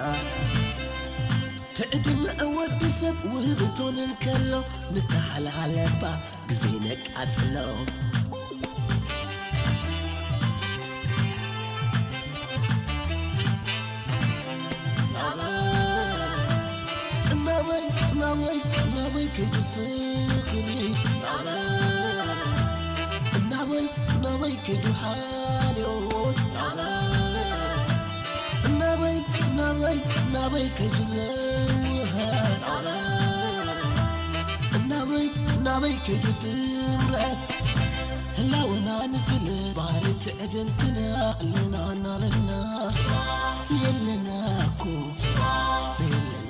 ትዕድመ ወዲ ሰብ ውህብቶን እንከሎ ንተሓላለባ ግዜ ነቃጽሎ። እናበይ እናበይ እናበይ ከይዱ ፍቕሪ እናበይ እናበይ ከይዱ ሓልዮት እናበይ እናበይ እናበይ ከይዱ ለውሃት እናበይ እናበይ ከይዱ ጥምረት ህላወና ንፍለ ባህሪ ትዕድልትና ኣለና እናበልና ዘየለና እኮ ዘየለና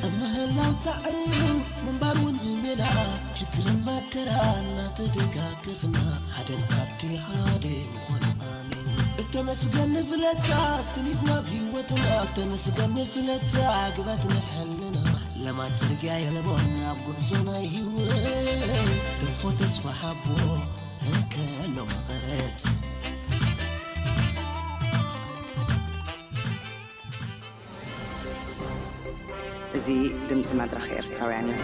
እምህላው ጻዕሪ እዩ ምንባር እውን ሜላ ችግርን መከራ እናተደጋገፍና ሓደን ኣብቲ ሓደ ምኾን ኣሜን። እተመስገን ንፍለካ ስኒት ናብ ህይወትና እተመስገን ንፍለካ ግበት ንሕልና ለማት ጽርግያ የለቦን ናብ ጉዕዞ ናይ ህይወት ትርፎ ተስፋ ሓቦ እንከሎ መቐረት እዚ ድምፂ መድረኽ ኤርትራውያን እዩ።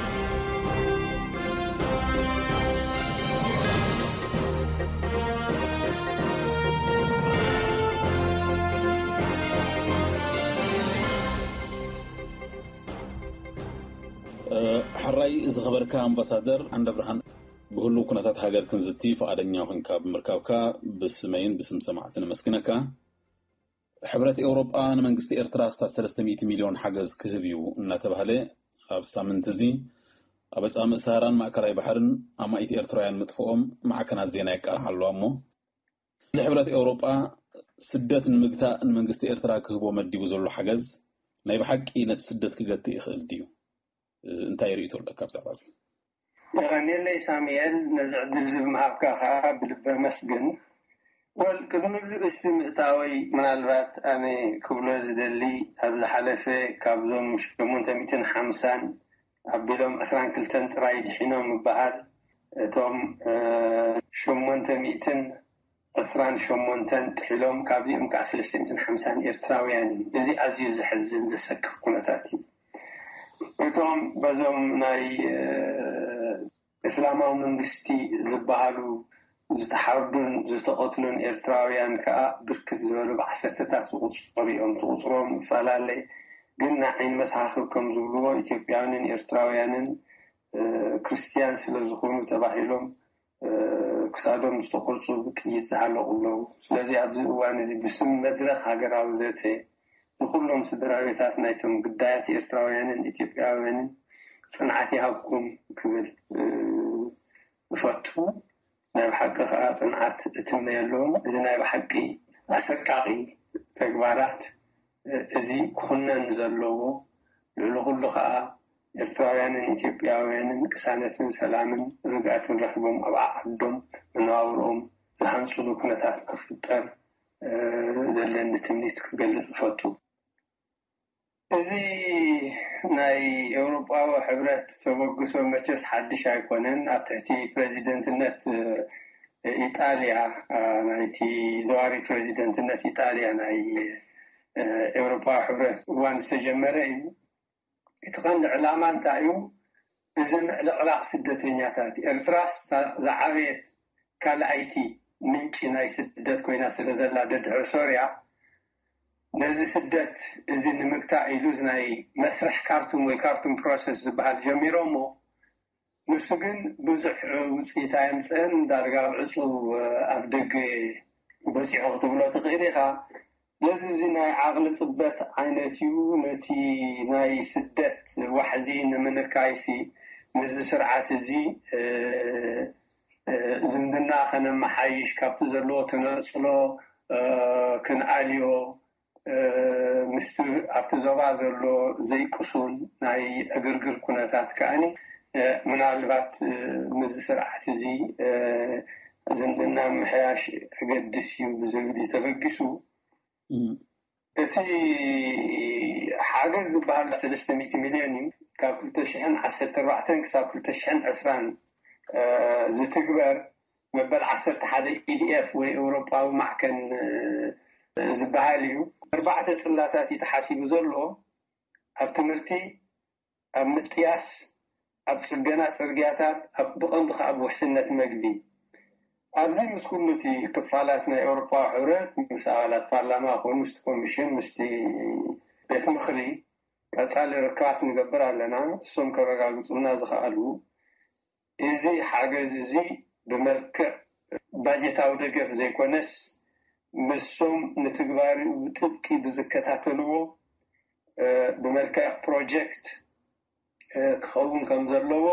ሕራይ ዝኸበርካ ኣምባሳደር ዓንደብርሃን፣ ብህሉው ኩነታት ሃገር ክንዝቲ ፍቓደኛ ኮንካ ብምርካብካ ብስመይን ብስም ሰማዕቲ ነመስግነካ። ሕብረት ኤውሮጳ ንመንግስቲ ኤርትራ ኣስታት ሰለስተ ሚእቲ ሚልዮን ሓገዝ ክህብ እዩ እናተባህለ፣ ኣብ ሳምንት እዚ ኣብ ኣጻምእ ሰሃራን ማእከላይ ባሕርን ኣማኢት ኤርትራውያን ምጥፍኦም ማዕከናት ዜና የቃልዓ ኣለዋ። እሞ እዚ ሕብረት ኤውሮጳ ስደት ንምግታእ ንመንግስቲ ኤርትራ ክህቦ መዲቡ ዘሎ ሓገዝ ናይ ብሓቂ ነቲ ስደት ክገትእ ይኽእል ድዩ? እንታይ ርእይቶ ኣለካ ብዛዕባ እዚ? የቐንየለይ ሳሙኤል፣ ነዚ ዕድል እዚ ብምሃብካ ከዓ ብልቢ ኣመስግን። ወል ቅድሚ እዚ ርእስቲ ምእታወይ ምናልባት ኣነ ክብሎ ዝደሊ፣ ኣብ ዝሓለፈ ካብዞም ሸሞንተ ሚእትን ሓምሳን ኣቢሎም ዕስራን ክልተን ጥራይ ድሒኖም ምበሃል፣ እቶም ሸሞንተ ሚእትን ዕስራን ሸሞንተን ጥሒሎም፣ ካብዚኦም ከዓ ሰለስተ ሚእትን ሓምሳን ኤርትራውያን እዩ። እዚ ኣዝዩ ዘሕዝን ዘሰክፍ ኩነታት እዩ። እቶም በዞም ናይ እስላማዊ መንግስቲ ዝበሃሉ ዝተሓርዱን ዝተቐትሉን ኤርትራውያን ከዓ ብርክት ዝበሉ ብዓሰርተታት ዝቑጸሩ እዮም። እቲ ቁፅሮም ይፈላለ፣ ግን ንዓይኒ መሳኽር ከም ዝብልዎ ኢትዮጵያውያንን ኤርትራውያንን ክርስትያን ስለ ዝኾኑ ተባሂሎም ክሳዶም ዝተቆርፁ ብጥይት ዝዓለቑ ኣለዉ። ስለዚ ኣብዚ እዋን እዚ ብስም መድረኽ ሃገራዊ ዘተ ንኹሎም ስድራ ቤታት ናይቶም ግዳያት ኤርትራውያንን ኢትዮጵያውያንን ጽንዓት ይሃብኩም ክብል እፈቱ። ናይ ብሓቂ ከኣ ጽንዓት እትመየሎም። እዚ ናይ ብሓቂ ኣሰቃቒ ተግባራት እዚ ክኹነን ዘለዎ፣ ልዕሊ ኩሉ ከኣ ኤርትራውያንን ኢትዮጵያውያንን ቅሳነትን ሰላምን ርግኣትን ረኺቦም ኣብ ዓዓዶም መነባብርኦም ዝሃንጽሉ ኩነታት ክፍጠር ዘለኒ ትምኒት ክገልጽ እፈቱ። እዚ ናይ ኤውሮጳዊ ሕብረት ተበግሶ መቸስ ሓድሽ ኣይኮነን። ኣብ ትሕቲ ፕረዚደንትነት ኢጣልያ፣ ናይቲ ዘዋሪ ፕረዚደንትነት ኢጣልያ ናይ ኤውሮጳዊ ሕብረት እዋን ዝተጀመረ እዩ። እቲ ቀንዲ ዕላማ እንታይ እዩ? እዚ ምዕልቕላቕ ስደተኛታት። ኤርትራስ ዝዓበየት ካልኣይቲ ምንጪ ናይ ስደት ኮይና ስለ ዘላ ደድሕሪ ሶርያ፣ ነዚ ስደት እዚ ንምግታእ ኢሉ እዚ ናይ መስርሕ ካርቱም ወይ ካርቱም ፕሮሰስ ዝበሃል ጀሚሮሞ፣ ንሱ ግን ብዙሕ ውፅኢት ኣየምፅእን። ዳርጋ ኣብ ዕፁ ኣብ ደገ በፂሑ ክትብሎ ትኽእል ኢኻ። ነዚ እዚ ናይ ዓቕሊ ፅበት ዓይነት እዩ። ነቲ ናይ ስደት ዋሕዚ ንምንካይሲ ምስዚ ስርዓት እዚ ዝምድና ከነመሓይሽ፣ ካብቲ ዘለዎ ተነፅሎ ክንኣልዮ፣ ምስቲ ኣብቲ ዞባ ዘሎ ዘይቅሱን ናይ ዕግርግር ኩነታት ከኣኒ ምናልባት ምስዚ ስርዓት እዚ ዝምድና ምሕያሽ ኣገድስ እዩ ብዝብል እዩ ተበጊሱ። እቲ ሓገዝ ዝበሃል ሰለስተ ሚእቲ ሚልዮን እዩ። ካብ ክልተ ሽሕን ዓሰርተ ኣርባዕተን ክሳብ ክልተ ሽሕን ዕስራን ዝትግበር መበል ዓሰርተ ሓደ ኢዲኤፍ ወይ ኤውሮጳዊ ማዕከን ዝበሃል እዩ። ኣርባዕተ ጽላታት እዩ ተሓሲቡ ዘሎ። ኣብ ትምህርቲ፣ ኣብ ምጥያስ፣ ኣብ ጽገና ጽርግያታት፣ ኣብ ብቐንዱ ከኣ ኣብ ውሕስነት መግቢ። ኣብዚ ምስ ኩሉ እቲ ክፋላት ናይ ኤውሮጳዊ ሕብረት፣ ምስ ኣባላት ፓርላማ ኮኑ ምስቲ ኮሚሽን፣ ምስቲ ቤት ምኽሪ ቀጻሊ ርክባት ንገብር ኣለና። እሶም ከረጋግጹልና ዝኸኣሉ፣ እዚ ሓገዝ እዚ ብመልክዕ ባጀታዊ ደገፍ ዘይኮነስ፣ ምሶም ንትግባሪኡ ብጥብቂ ብዝከታተልዎ፣ ብመልክዕ ፕሮጀክት ክኸውን ከም ዘለዎ፣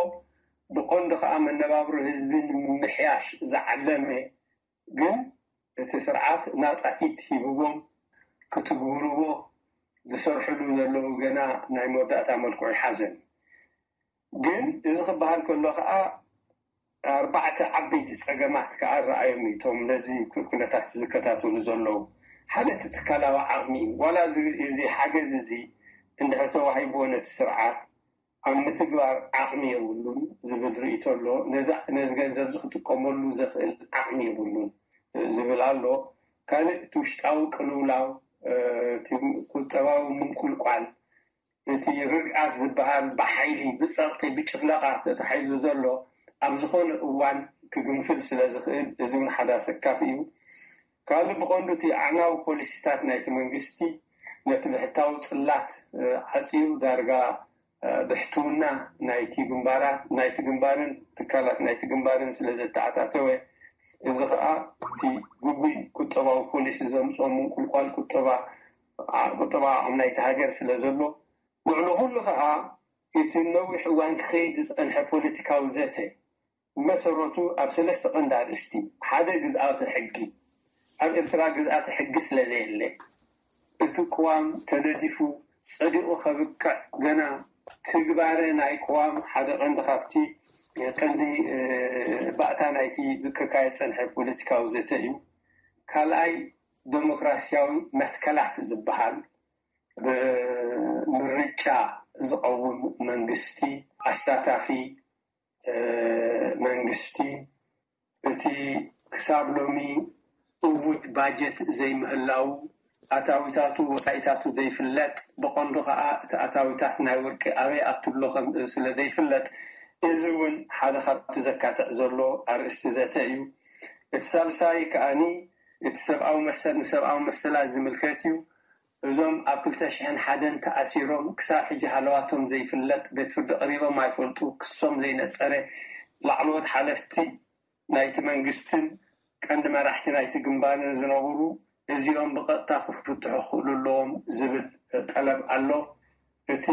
ብቐንዱ ከኣ መነባብሮ ህዝቢ ንምምሕያሽ ዝዓለመ፣ ግን እቲ ስርዓት ናጻ ኢድ ሂብዎም ክትግብርዎ ዝሰርሕሉ ዘለዉ ገና ናይ መወዳእታ መልክዑ ይሓዘን። ግን እዚ ክበሃል ከሎ ከኣ ኣርባዕተ ዓበይቲ ጸገማት ከኣ ረኣዮም እዩ እቶም ነዚ ኩ-፣ ኩነታት ዝከታተሉ ዘለዉ። ሓደ እቲ ትካላዊ ዓቕሚ እዩ። ዋላ እዚ፣ እዚ ሓገዝ እዚ እንድሕር ተዋሂብዎ ነቲ ስርዓት ኣብ ምትግባር ዓቕሚ የብሉን ዝብል ርእይቶ ኣሎ። ነዚ፣ ነዚ ገንዘብ እዚ ክጥቀመሉ ዘኽእል ዓቕሚ የብሉን ዝብል ኣሎ። ካልእ እቲ ውሽጣዊ ቅልውላው፣ እ፣ እቲ ቁጠባዊ ምንቁልቋል፣ እቲ ርግኣት ዝበሃል ብሓይሊ፣ ብጸቕጢ፣ ብጭፍለቓ ተታሒዙ ዘሎ ኣብ ዝኾነ እዋን ክግንፍል ስለ ዝኽእል፣ እዚ እውን ሓደ ኣሰካፊ እዩ። ካልእ ብቐንዱ እቲ ኣዕናዊ ፖሊሲታት ናይቲ መንግስቲ ነቲ ብሕታዊ ጽላት፣ እ፣ ዓጽዩ ዳርጋ፣ እ፣ ብሕትውና ናይቲ ግንባራት፣ ናይቲ ግንባርን ትካላት ናይቲ ግንባርን ስለ ዘተኣታተወ፣ እዚ ኸኣ እቲ ግጉይ ቁጠባዊ ፖሊሲ ዘምጽኦ ምንቁልቋል ቁጠባ፣ ዓ-፣ ቁጠባዊ ዓቕሚ ናይቲ ሃገር ስለ ዘሎ፣ ልዕሊ ኩሉ ኸኣ እቲ ነዊሕ እዋን ክኸይድ ዝጸንሐ ፖለቲካዊ ዘተ መሰረቱ ኣብ ሰለስተ ቀንዲ ኣርእስቲ። ሓደ ግዝኣተ ሕጊ። ኣብ ኤርትራ ግዝኣተ ሕጊ ስለ ዘየለ፣ እቲ ቅዋም ተነዲፉ ጸዲቑ ከብቅዕ ገና ትግባረ ናይ ቅዋም ሓደ ቀንዲ ካብቲ ቀንዲ፣ እ፣ ባእታ ናይቲ ክካየድ ዝጸንሐ ፖለቲካዊ ዘተ እዩ። ካልኣይ ደሞክራሲያዊ መትከላት ዝበሃል፣ ብምርጫ ዝቐውም መንግስቲ፣ ኣሳታፊ፣ እ፣ መንግስቲ፣ እቲ ክሳብ ሎሚ እውጅ ባጀት ዘይምህላው፣ ኣታዊታቱ ወጻኢታቱ ዘይፍለጥ፣ ብቐንዱ ከኣ እቲ ኣታዊታት ናይ ወርቂ ኣበይ ኣቱ ኣሎ ከም ስለ ዘይፍለጥ፣ እዚ እውን ሓደ ካብቲ ዘካትዕ ዘሎ ኣርእስቲ ዘተ እዩ። እቲ ሳልሳይ ከኣኒ እቲ ሰብኣዊ መሰል፣ ንሰብኣዊ መሰላት ዝምልከት እዩ። እዞም ኣብ ክልተ ሽሕን ሓደን ተኣሲሮም ክሳብ ሕጂ ሃለዋቶም ዘይፍለጥ፣ ቤት ፍርዲ ቀሪቦም ኣይፈልጡ፣ ክሶም ዘይነጸረ፣ ላዕለዎት ሓለፍቲ ናይቲ መንግስትን ቀንዲ መራሕቲ ናይቲ ግንባርን ዝነበሩ፣ እዚኦም ብቐጥታ ክፍትሑ ክኽእሉ ኣለዎም ዝብል ጠለብ ኣሎ። እቲ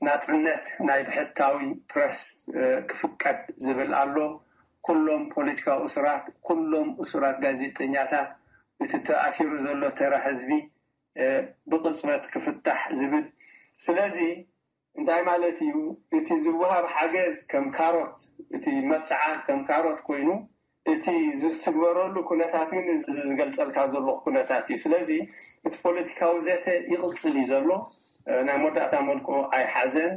ናጽነት ናይ ብሕታዊ ፕረስ፣ እ፣ ክፍቀድ ዝብል ኣሎ። ኩሎም ፖለቲካዊ እሱራት፣ ኩሎም እሱራት ጋዜጠኛታት፣ እቲ ተኣሲሩ ዘሎ ተራ ህዝቢ፣ እ፣ ብቕጽበት ክፍታሕ ዝብል። ስለዚ እንታይ ማለት እዩ? እቲ ዝወሃብ ሓገዝ ከም ካሮት፣ እቲ መብጽዓ ከም ካሮት ኮይኑ፣ እቲ ዝትግበረሉ ኩነታት ግን እዚ ዝገልጸልካ ዘለኹ ኩነታት እዩ። ስለዚ እቲ ፖለቲካዊ ዘተ ይቕጽል እዩ ዘሎ። እ፣ ናይ መወዳእታ መልክዑ ኣይሓዘን።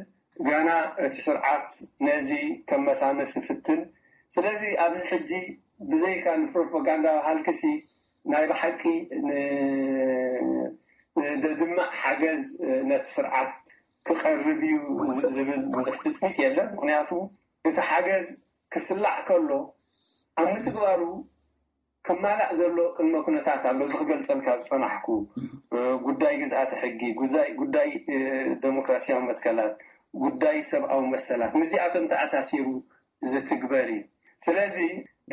ገና እቲ ስርዓት ነዚ ከመሳምስ ይፍትን። ስለዚ ኣብዚ ሕጂ ብዘይካ ንፕሮፓጋንዳ ሃልክሲ ናይ ብሓቂ ን-፣ ንደድማዕ ሓገዝ ነቲ ስርዓት ክቐርብ እዩ ዝ-፣ ዝብል ብዙሕ ትጽቢት የለን። ምኽንያቱ እቲ ሓገዝ ክስላዕ ከሎ ኣብ ምትግባሩ ክማላእ ዘሎ ቅድመ ኩነታት ኣሎ። እዚ ክገልጸልካ ዝጸናሕኩ፣ እ፣ ጉዳይ ግዝኣተ ሕጊ፣ ጉዳይ፣ ጉዳይ፣ እ፣ ደሞክራሲያዊ መትከላት፣ ጉዳይ ሰብኣዊ መሰላት፣ ምስዚኣቶም ተኣሳሲሩ ዝትግበር እዩ። ስለዚ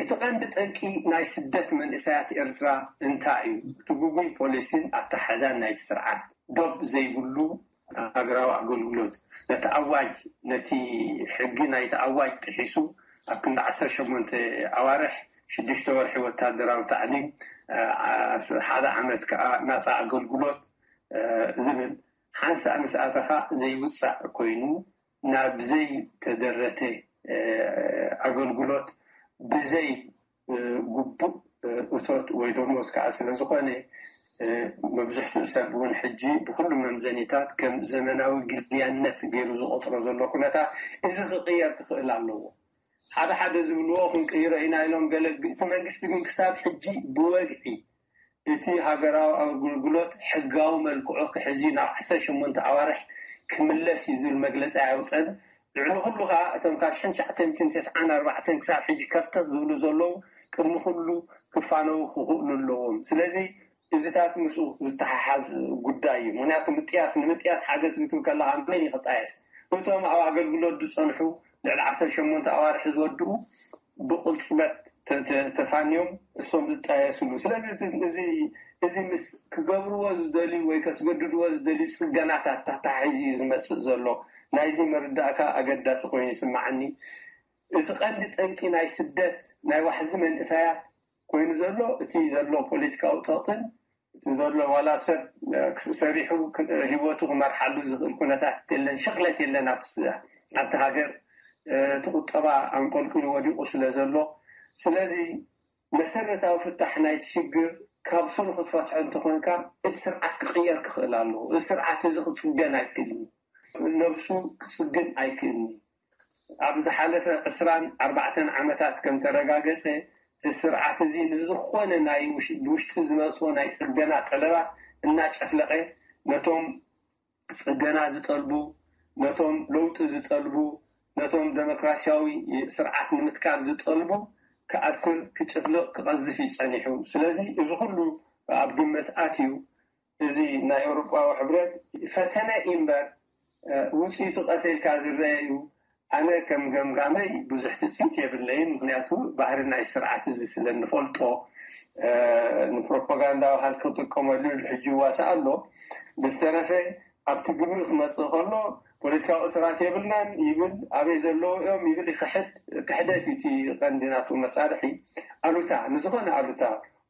እቲ ቀንዲ ጠንቂ ናይ ስደት መንእሰያት ኤርትራ እንታይ እዩ? እቲ ግጉይ ፖሊሲን ኣተሓሕዛን ናይቲ ስርዓት፣ ዶብ ዘይብሉ ሃገራዊ ኣገልግሎት፣ ነቲ ኣዋጅ፣ ነቲ ሕጊ ናይቲ ኣዋጅ ጥሒሱ ኣብ ክንዲ ዓሰርተ ሸሞንተ ኣዋርሕ፣ ሽዱሽተ ወርሒ ወታደራዊ ታዕሊም፣ እ፣ ዓ-፣ ሓደ ዓመት ከኣ ናጻ ኣገልግሎት፣ እ፣ ዝብል ሓንሳእ ምስ ኣተኻ ዘይውጻእ ኮይኑ፣ ናብ ዘይተደረተ፣ እ፣ ኣገልግሎት ብዘይ፣ እ፣ ግቡእ፣ እ፣ እቶት ወይ ደሞዝ ከኣ ስለ ዝኾነ፣ መብዝሕትኡ ሰብ እውን ሕጂ ብኩሉ መምዘኒታት ከም ዘመናዊ ግልያነት ገይሩ ዝቆፅሮ ዘሎ ኩነታት፣ እዚ ክቕየር ክኽእል ኣለዎ። ሓደ ሓደ ዝብልዎ ክንቅይሮ ኢና ኢሎም፣ ገለ እቲ መንግስቲ ግን ክሳብ ሕጂ ብወግዒ እቲ ሃገራዊ ኣገልግሎት ሕጋዊ መልክዑ ክሕዚ ናብ ዓሰርተ ሸሞንተ ኣዋርሕ ክምለስ እዩ ዝብል መግለፂ ኣየውፀን። ልዕሊ ኩሉ ከዓ እቶም ካብ ሽሕን ትሽዓተ ሚእትን ተስዓን ኣርባዕተን ክሳብ ሕጂ ከርተት ዝብሉ ዘለዉ ቅድሚ ኩሉ ክፋነዉ ክኽእሉ ኣለዎም። ስለዚ እዚታት ምስኡ ዝተሓሓዝ ጉዳይ እዩ። ምክንያቱ ምጥያስ ንምጥያስ ሓገዝ ክትብል ከለካ መን እዩ ክጣየስ? እቶም ኣብ ኣገልግሎት ዝፀንሑ ልዕሊ ዓሰርተ ሸሞንተ ኣዋርሒ ዝወድኡ ብቁልፅመት ተፋንዮም እሶም ዝጣየስሉ። ስለዚ እዚ ምስ ክገብርዎ ዝደልዩ ወይ ከስገድድዎ ዝደልዩ ፅገናታት ተታሒዙ እዩ ዝመፅእ ዘሎ። ናይዚ መርዳእካ ኣገዳሲ ኮይኑ ይስማዓኒ። እቲ ቀንዲ ጠንቂ ናይ ስደት ናይ ዋሕዚ መንእሰያት ኮይኑ ዘሎ እቲ ዘሎ ፖለቲካዊ ፀቕጥን እቲ ዘሎ ዋላ ሰብ ሰሪሑ ህይወቱ ክመርሓሉ ዝኽእል ኩነታት የለን፣ ሽቕለት የለን ኣብቲ ኣብቲ ሃገር። እቲ ቁጠባ ኣንቆልቂሉ ወዲቑ ስለ ዘሎ፣ ስለዚ መሰረታዊ ፍታሕ ናይቲ ሽግር ካብ ስሩ ክትፈትሖ እንተኾንካ እቲ ስርዓት ክቕየር ክኽእል ኣለዎ። እዚ ስርዓት እዚ ክፅገን ኣይክእልን፣ ነብሱ ክፅግን ኣይክእልን። ኣብ ዝሓለፈ ዕስራን ኣርባዕተን ዓመታት ከም ተረጋገፀ፣ እዚ ስርዓት እዚ ንዝኾነ ናይ ውሽ- ብውሽጢ ዝመፅኦ ናይ ፅገና ጠለባት እናጨፍለቐ ነቶም ፅገና ዝጠልቡ፣ ነቶም ለውጢ ዝጠልቡ፣ ነቶም ደሞክራሲያዊ ስርዓት ንምትካል ዝጠልቡ ክኣስር፣ ክጭፍልቕ፣ ክቐዝፍ እዩ ጸኒሑ። ስለዚ እዚ ኩሉ ኣብ ግምት ኣትዩ፣ እዚ ናይ ኤውሮጳዊ ሕብረት ፈተነ እምበር ውፅኢቱ ቀስ ኢልካ ዝረአ እዩ። ኣነ ከም ገምጋመይ ብዙሕ ትፅቢት የብለይን፣ ምክንያቱ ባህሪ ናይ ስርዓት እዚ ስለ እንፈልጦ ንፕሮፓጋንዳ ባህል ክጥቀመሉ ሕጂ ይዋሳእ ኣሎ። ብዝተረፈ ኣብቲ ግብሪ ክመፅእ ከሎ ፖለቲካዊ እስራት የብልናን ይብል፣ ኣበይ ዘለዉ እዮም ይብል፣ ይክሕድ። ክሕደት እዩ እቲ ቀንዲ ናቱ መሳርሒ። ኣሉታ ንዝኾነ ኣሉታ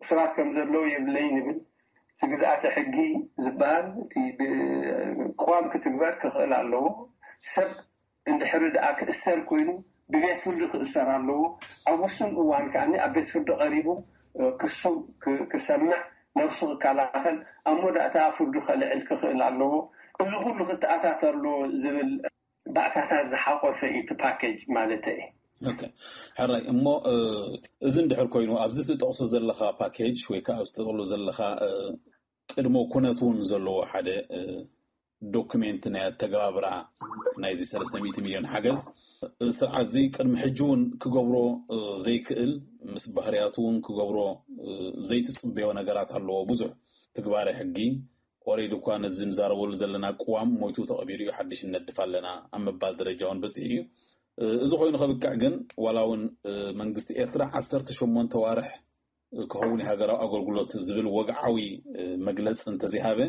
እሱራት ከም ዘለዉ የብለይን ይብል። እቲ ግዝኣተ ሕጊ ዝበሃል እቲ ብቅዋም ክትግበር ክኽእል ኣለዎ። ሰብ እንድሕሪ ደኣ ክእሰር ኮይኑ ብቤት ፍርዲ ክእሰር ኣለዎ። ኣብ ውሱን እዋን ከኣ ኣብ ቤት ፍርዲ ቀሪቡ ክሱ ክሰምዕ፣ ነብሱ ክከላኸል፣ ኣብ መወዳእታ ፍርዱ ከልዕል ክኽእል ኣለዎ። እዚ ኩሉ ክተኣታተር ኣለዎ ዝብል ባእታታት ዝሓቆፈ እዩ እቲ ፓኬጅ ማለት እየ። ሕራይ እሞ፣ እዚ እንድሕር ኮይኑ ኣብዚ ትጠቕሶ ዘለካ ፓኬጅ ወይ ከዓ ኣብዚ ትጠቕሎ ዘለካ ቅድሞ ኩነት እውን ዘለዎ ሓደ ዶክሜንት ናይ ኣተገባብራ ናይዚ ሰለስተ ሚእቲ ሚልዮን ሓገዝ፣ እዚ ስርዓት እዚ ቅድሚ ሕጂ እውን ክገብሮ ዘይክእል፣ ምስ ባህርያቱ እውን ክገብሮ ዘይትፅበዮ ነገራት ኣለዎ። ብዙሕ ትግባረ ሕጊ ኦሬዲ እኳ ነዚ ንዛረበሉ ዘለና ቅዋም ሞይቱ ተቐቢሩ እዩ፣ ሓድሽ እነድፍ ኣለና ኣብ ምባል ደረጃ እውን በፂሑ እዩ። እዚ ኮይኑ ከብቅዕ ግን ዋላ እውን መንግስቲ ኤርትራ ዓሰርተ ሸሞንተ ዋርሕ ክኸውን ሃገራዊ ኣገልግሎት ዝብል ወግዓዊ መግለፂ እንተዘይሃበ፣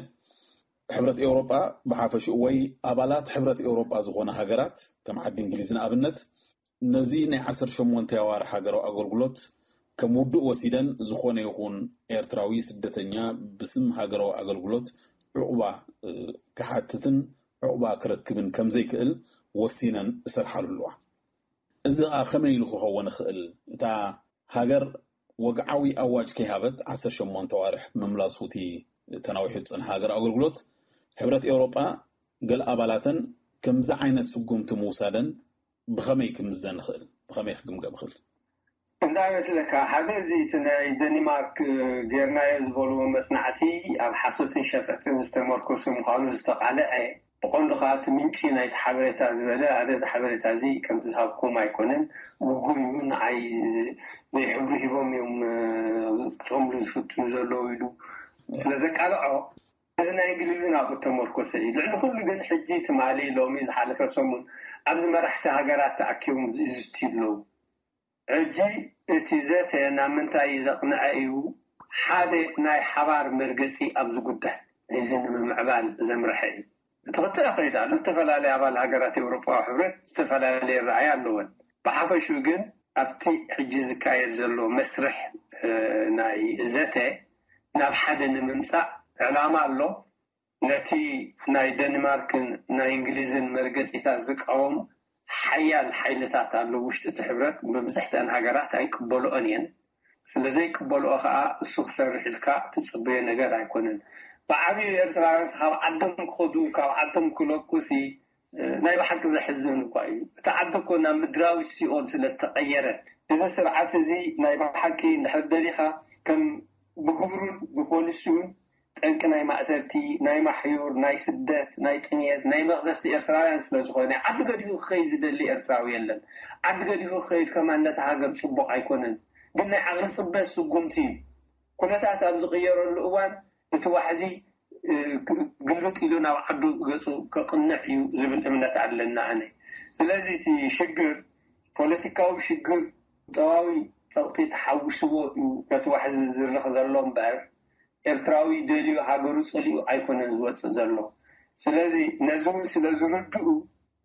ሕብረት ኤውሮጳ ብሓፈሽኡ ወይ ኣባላት ሕብረት ኤውሮጳ ዝኾነ ሃገራት ከም ዓዲ እንግሊዝ ንኣብነት ነዚ ናይ ዓሰርተ ሸሞንተ ኣዋርሕ ሃገራዊ ኣገልግሎት ከም ውዱእ ወሲደን ዝኾነ ይኹን ኤርትራዊ ስደተኛ ብስም ሃገራዊ ኣገልግሎት ዕቑባ ክሓትትን ዕቑባ ክረክብን ከም ዘይክእል ወሲነን እሰርሓሉ ኣለዋ። እዚ ኸኣ ከመይ ኢሉ ክኸውን ይኽእል? እታ ሃገር ወግዓዊ ኣዋጅ ከይሃበት ዓሰርተ ሸሞንተ ኣዋርሕ ምምላሱ እቲ ተናዊሑ ዝጸንሐ ሃገር ኣገልግሎት፣ ሕብረት ኤውሮጳ ገለ ኣባላተን ከምዚ ዓይነት ስጉምቲ ምውሳደን ብኸመይ ክምዘን ይኽእል? ብኸመይ ክግምገም ይኽእል? እንታይ መስለካ፣ ሓደ እዚ እቲ ናይ ደኒማርክ ጌርናዮ ዝበልዎ መጽናዕቲ ኣብ ሓሶትን ሸፈትን ዝተመርኮሰ ምዃኑ ዝተቓልዐ፣ ብቐንዱ ከዓ እቲ ምንጪ ናይቲ ሓበሬታ ዝበለ፣ ኣነ እዚ ሓበሬታ እዚ ከምቲ ዝሃብኩም ኣይኮነን፣ ግጉይ እዩ፣ ንዓይ ዘይሕብሩ ሂቦም እዮም ክጥቕምሉ ዝፍትኑ ዘለዉ ኢሉ ስለ ዘቃልዖ፣ እዚ ናይ እንግሊዝን ኣብኡ ተመርኮሰ እዩ። ልዕሊ ኩሉ ግን ሕጂ ትማሊ ሎሚ ዝሓለፈ ሰሙን ኣብዚ መራሕቲ ሃገራት ተኣኪቦም ዝዝትዩ ኣለዉ። ሕጂ እቲ ዘተ ናብ ምንታይ ዘቕንዐ እዩ? ሓደ ናይ ሓባር መርገጺ ኣብዚ ጉዳይ እዚ ንምምዕባል ዘምርሐ እዩ። እቲ ክትዕ ኸይዳ ኣሎ። ዝተፈላለያ ኣባል ሃገራት ኤውሮጳዊ ሕብረት ዝተፈላለየ ረኣይ ኣለወን። ብሓፈሽኡ ግን ኣብቲ ሕጂ ዝካየድ ዘሎ መስርሕ ናይ ዘተ ናብ ሓደ ንምምጻእ ዕላማ ኣሎ። ነቲ ናይ ደንማርክን ናይ እንግሊዝን መርገጺታት ዝቃወሙ ሓያል ሓይልታት ኣለዉ ውሽጢ እቲ ሕብረት። መብዛሕትኣን ሃገራት ኣይቅበልኦን እየን። ስለዘይቅበልኦ ከዓ እሱ ክሰርሕ ኢልካ ትፅበዮ ነገር ኣይኮነን። ብዓብዩ ኤርትራውያንስ ካብ ዓዶም ክኸዱ ካብ ዓዶም ክለቁሲ ናይ ብሓቂ ዘሕዝን እኳ እዩ። እቲ ዓዲ እኮ ናብ ምድራዊ ሲኦል ስለ ዝተቐየረ፣ እዚ ስርዓት እዚ ናይ ብሓቂ እንድሕር ደሊኻ ከም ብግብሩን ብፖሊሲውን ጠንቂ ናይ ማእሰርቲ፣ ናይ ማሕዩር፣ ናይ ስደት፣ ናይ ጥሜት፣ ናይ መቕዘፍቲ ኤርትራውያን ስለ ዝኾነ፣ ዓዲ ገዲፉ ክኸይድ ዝደሊ ኤርትራዊ የለን። ዓዲ ገዲፉ ክኸይድ ከማን ነቲ ሃገር ጽቡቕ ኣይኮነን። ግን ናይ ዓቕሊ ጽበት ስጉምቲ እዩ። ኩነታት ኣብ ዝቕየረሉ እዋን እቲ ዋሕዚ ግልብጥ ኢሉ ናብ ዓዱ ገጹ ከቕንዕ እዩ ዝብል እምነት ኣለና ኣነ። ስለዚ እቲ ሽግር ፖለቲካዊ ሽግር፣ ጠባዊ ጸቕጢ ተሓዊስዎ እዩ ነቲ ዋሕዚ ዝዝርኽ ዘሎ እምበር ኤርትራዊ ደልዩ ሃገሩ ጸሊኡ ኣይኮነን ዝወጽእ ዘሎ። ስለዚ ነዚ እውን ስለ ዝርድኡ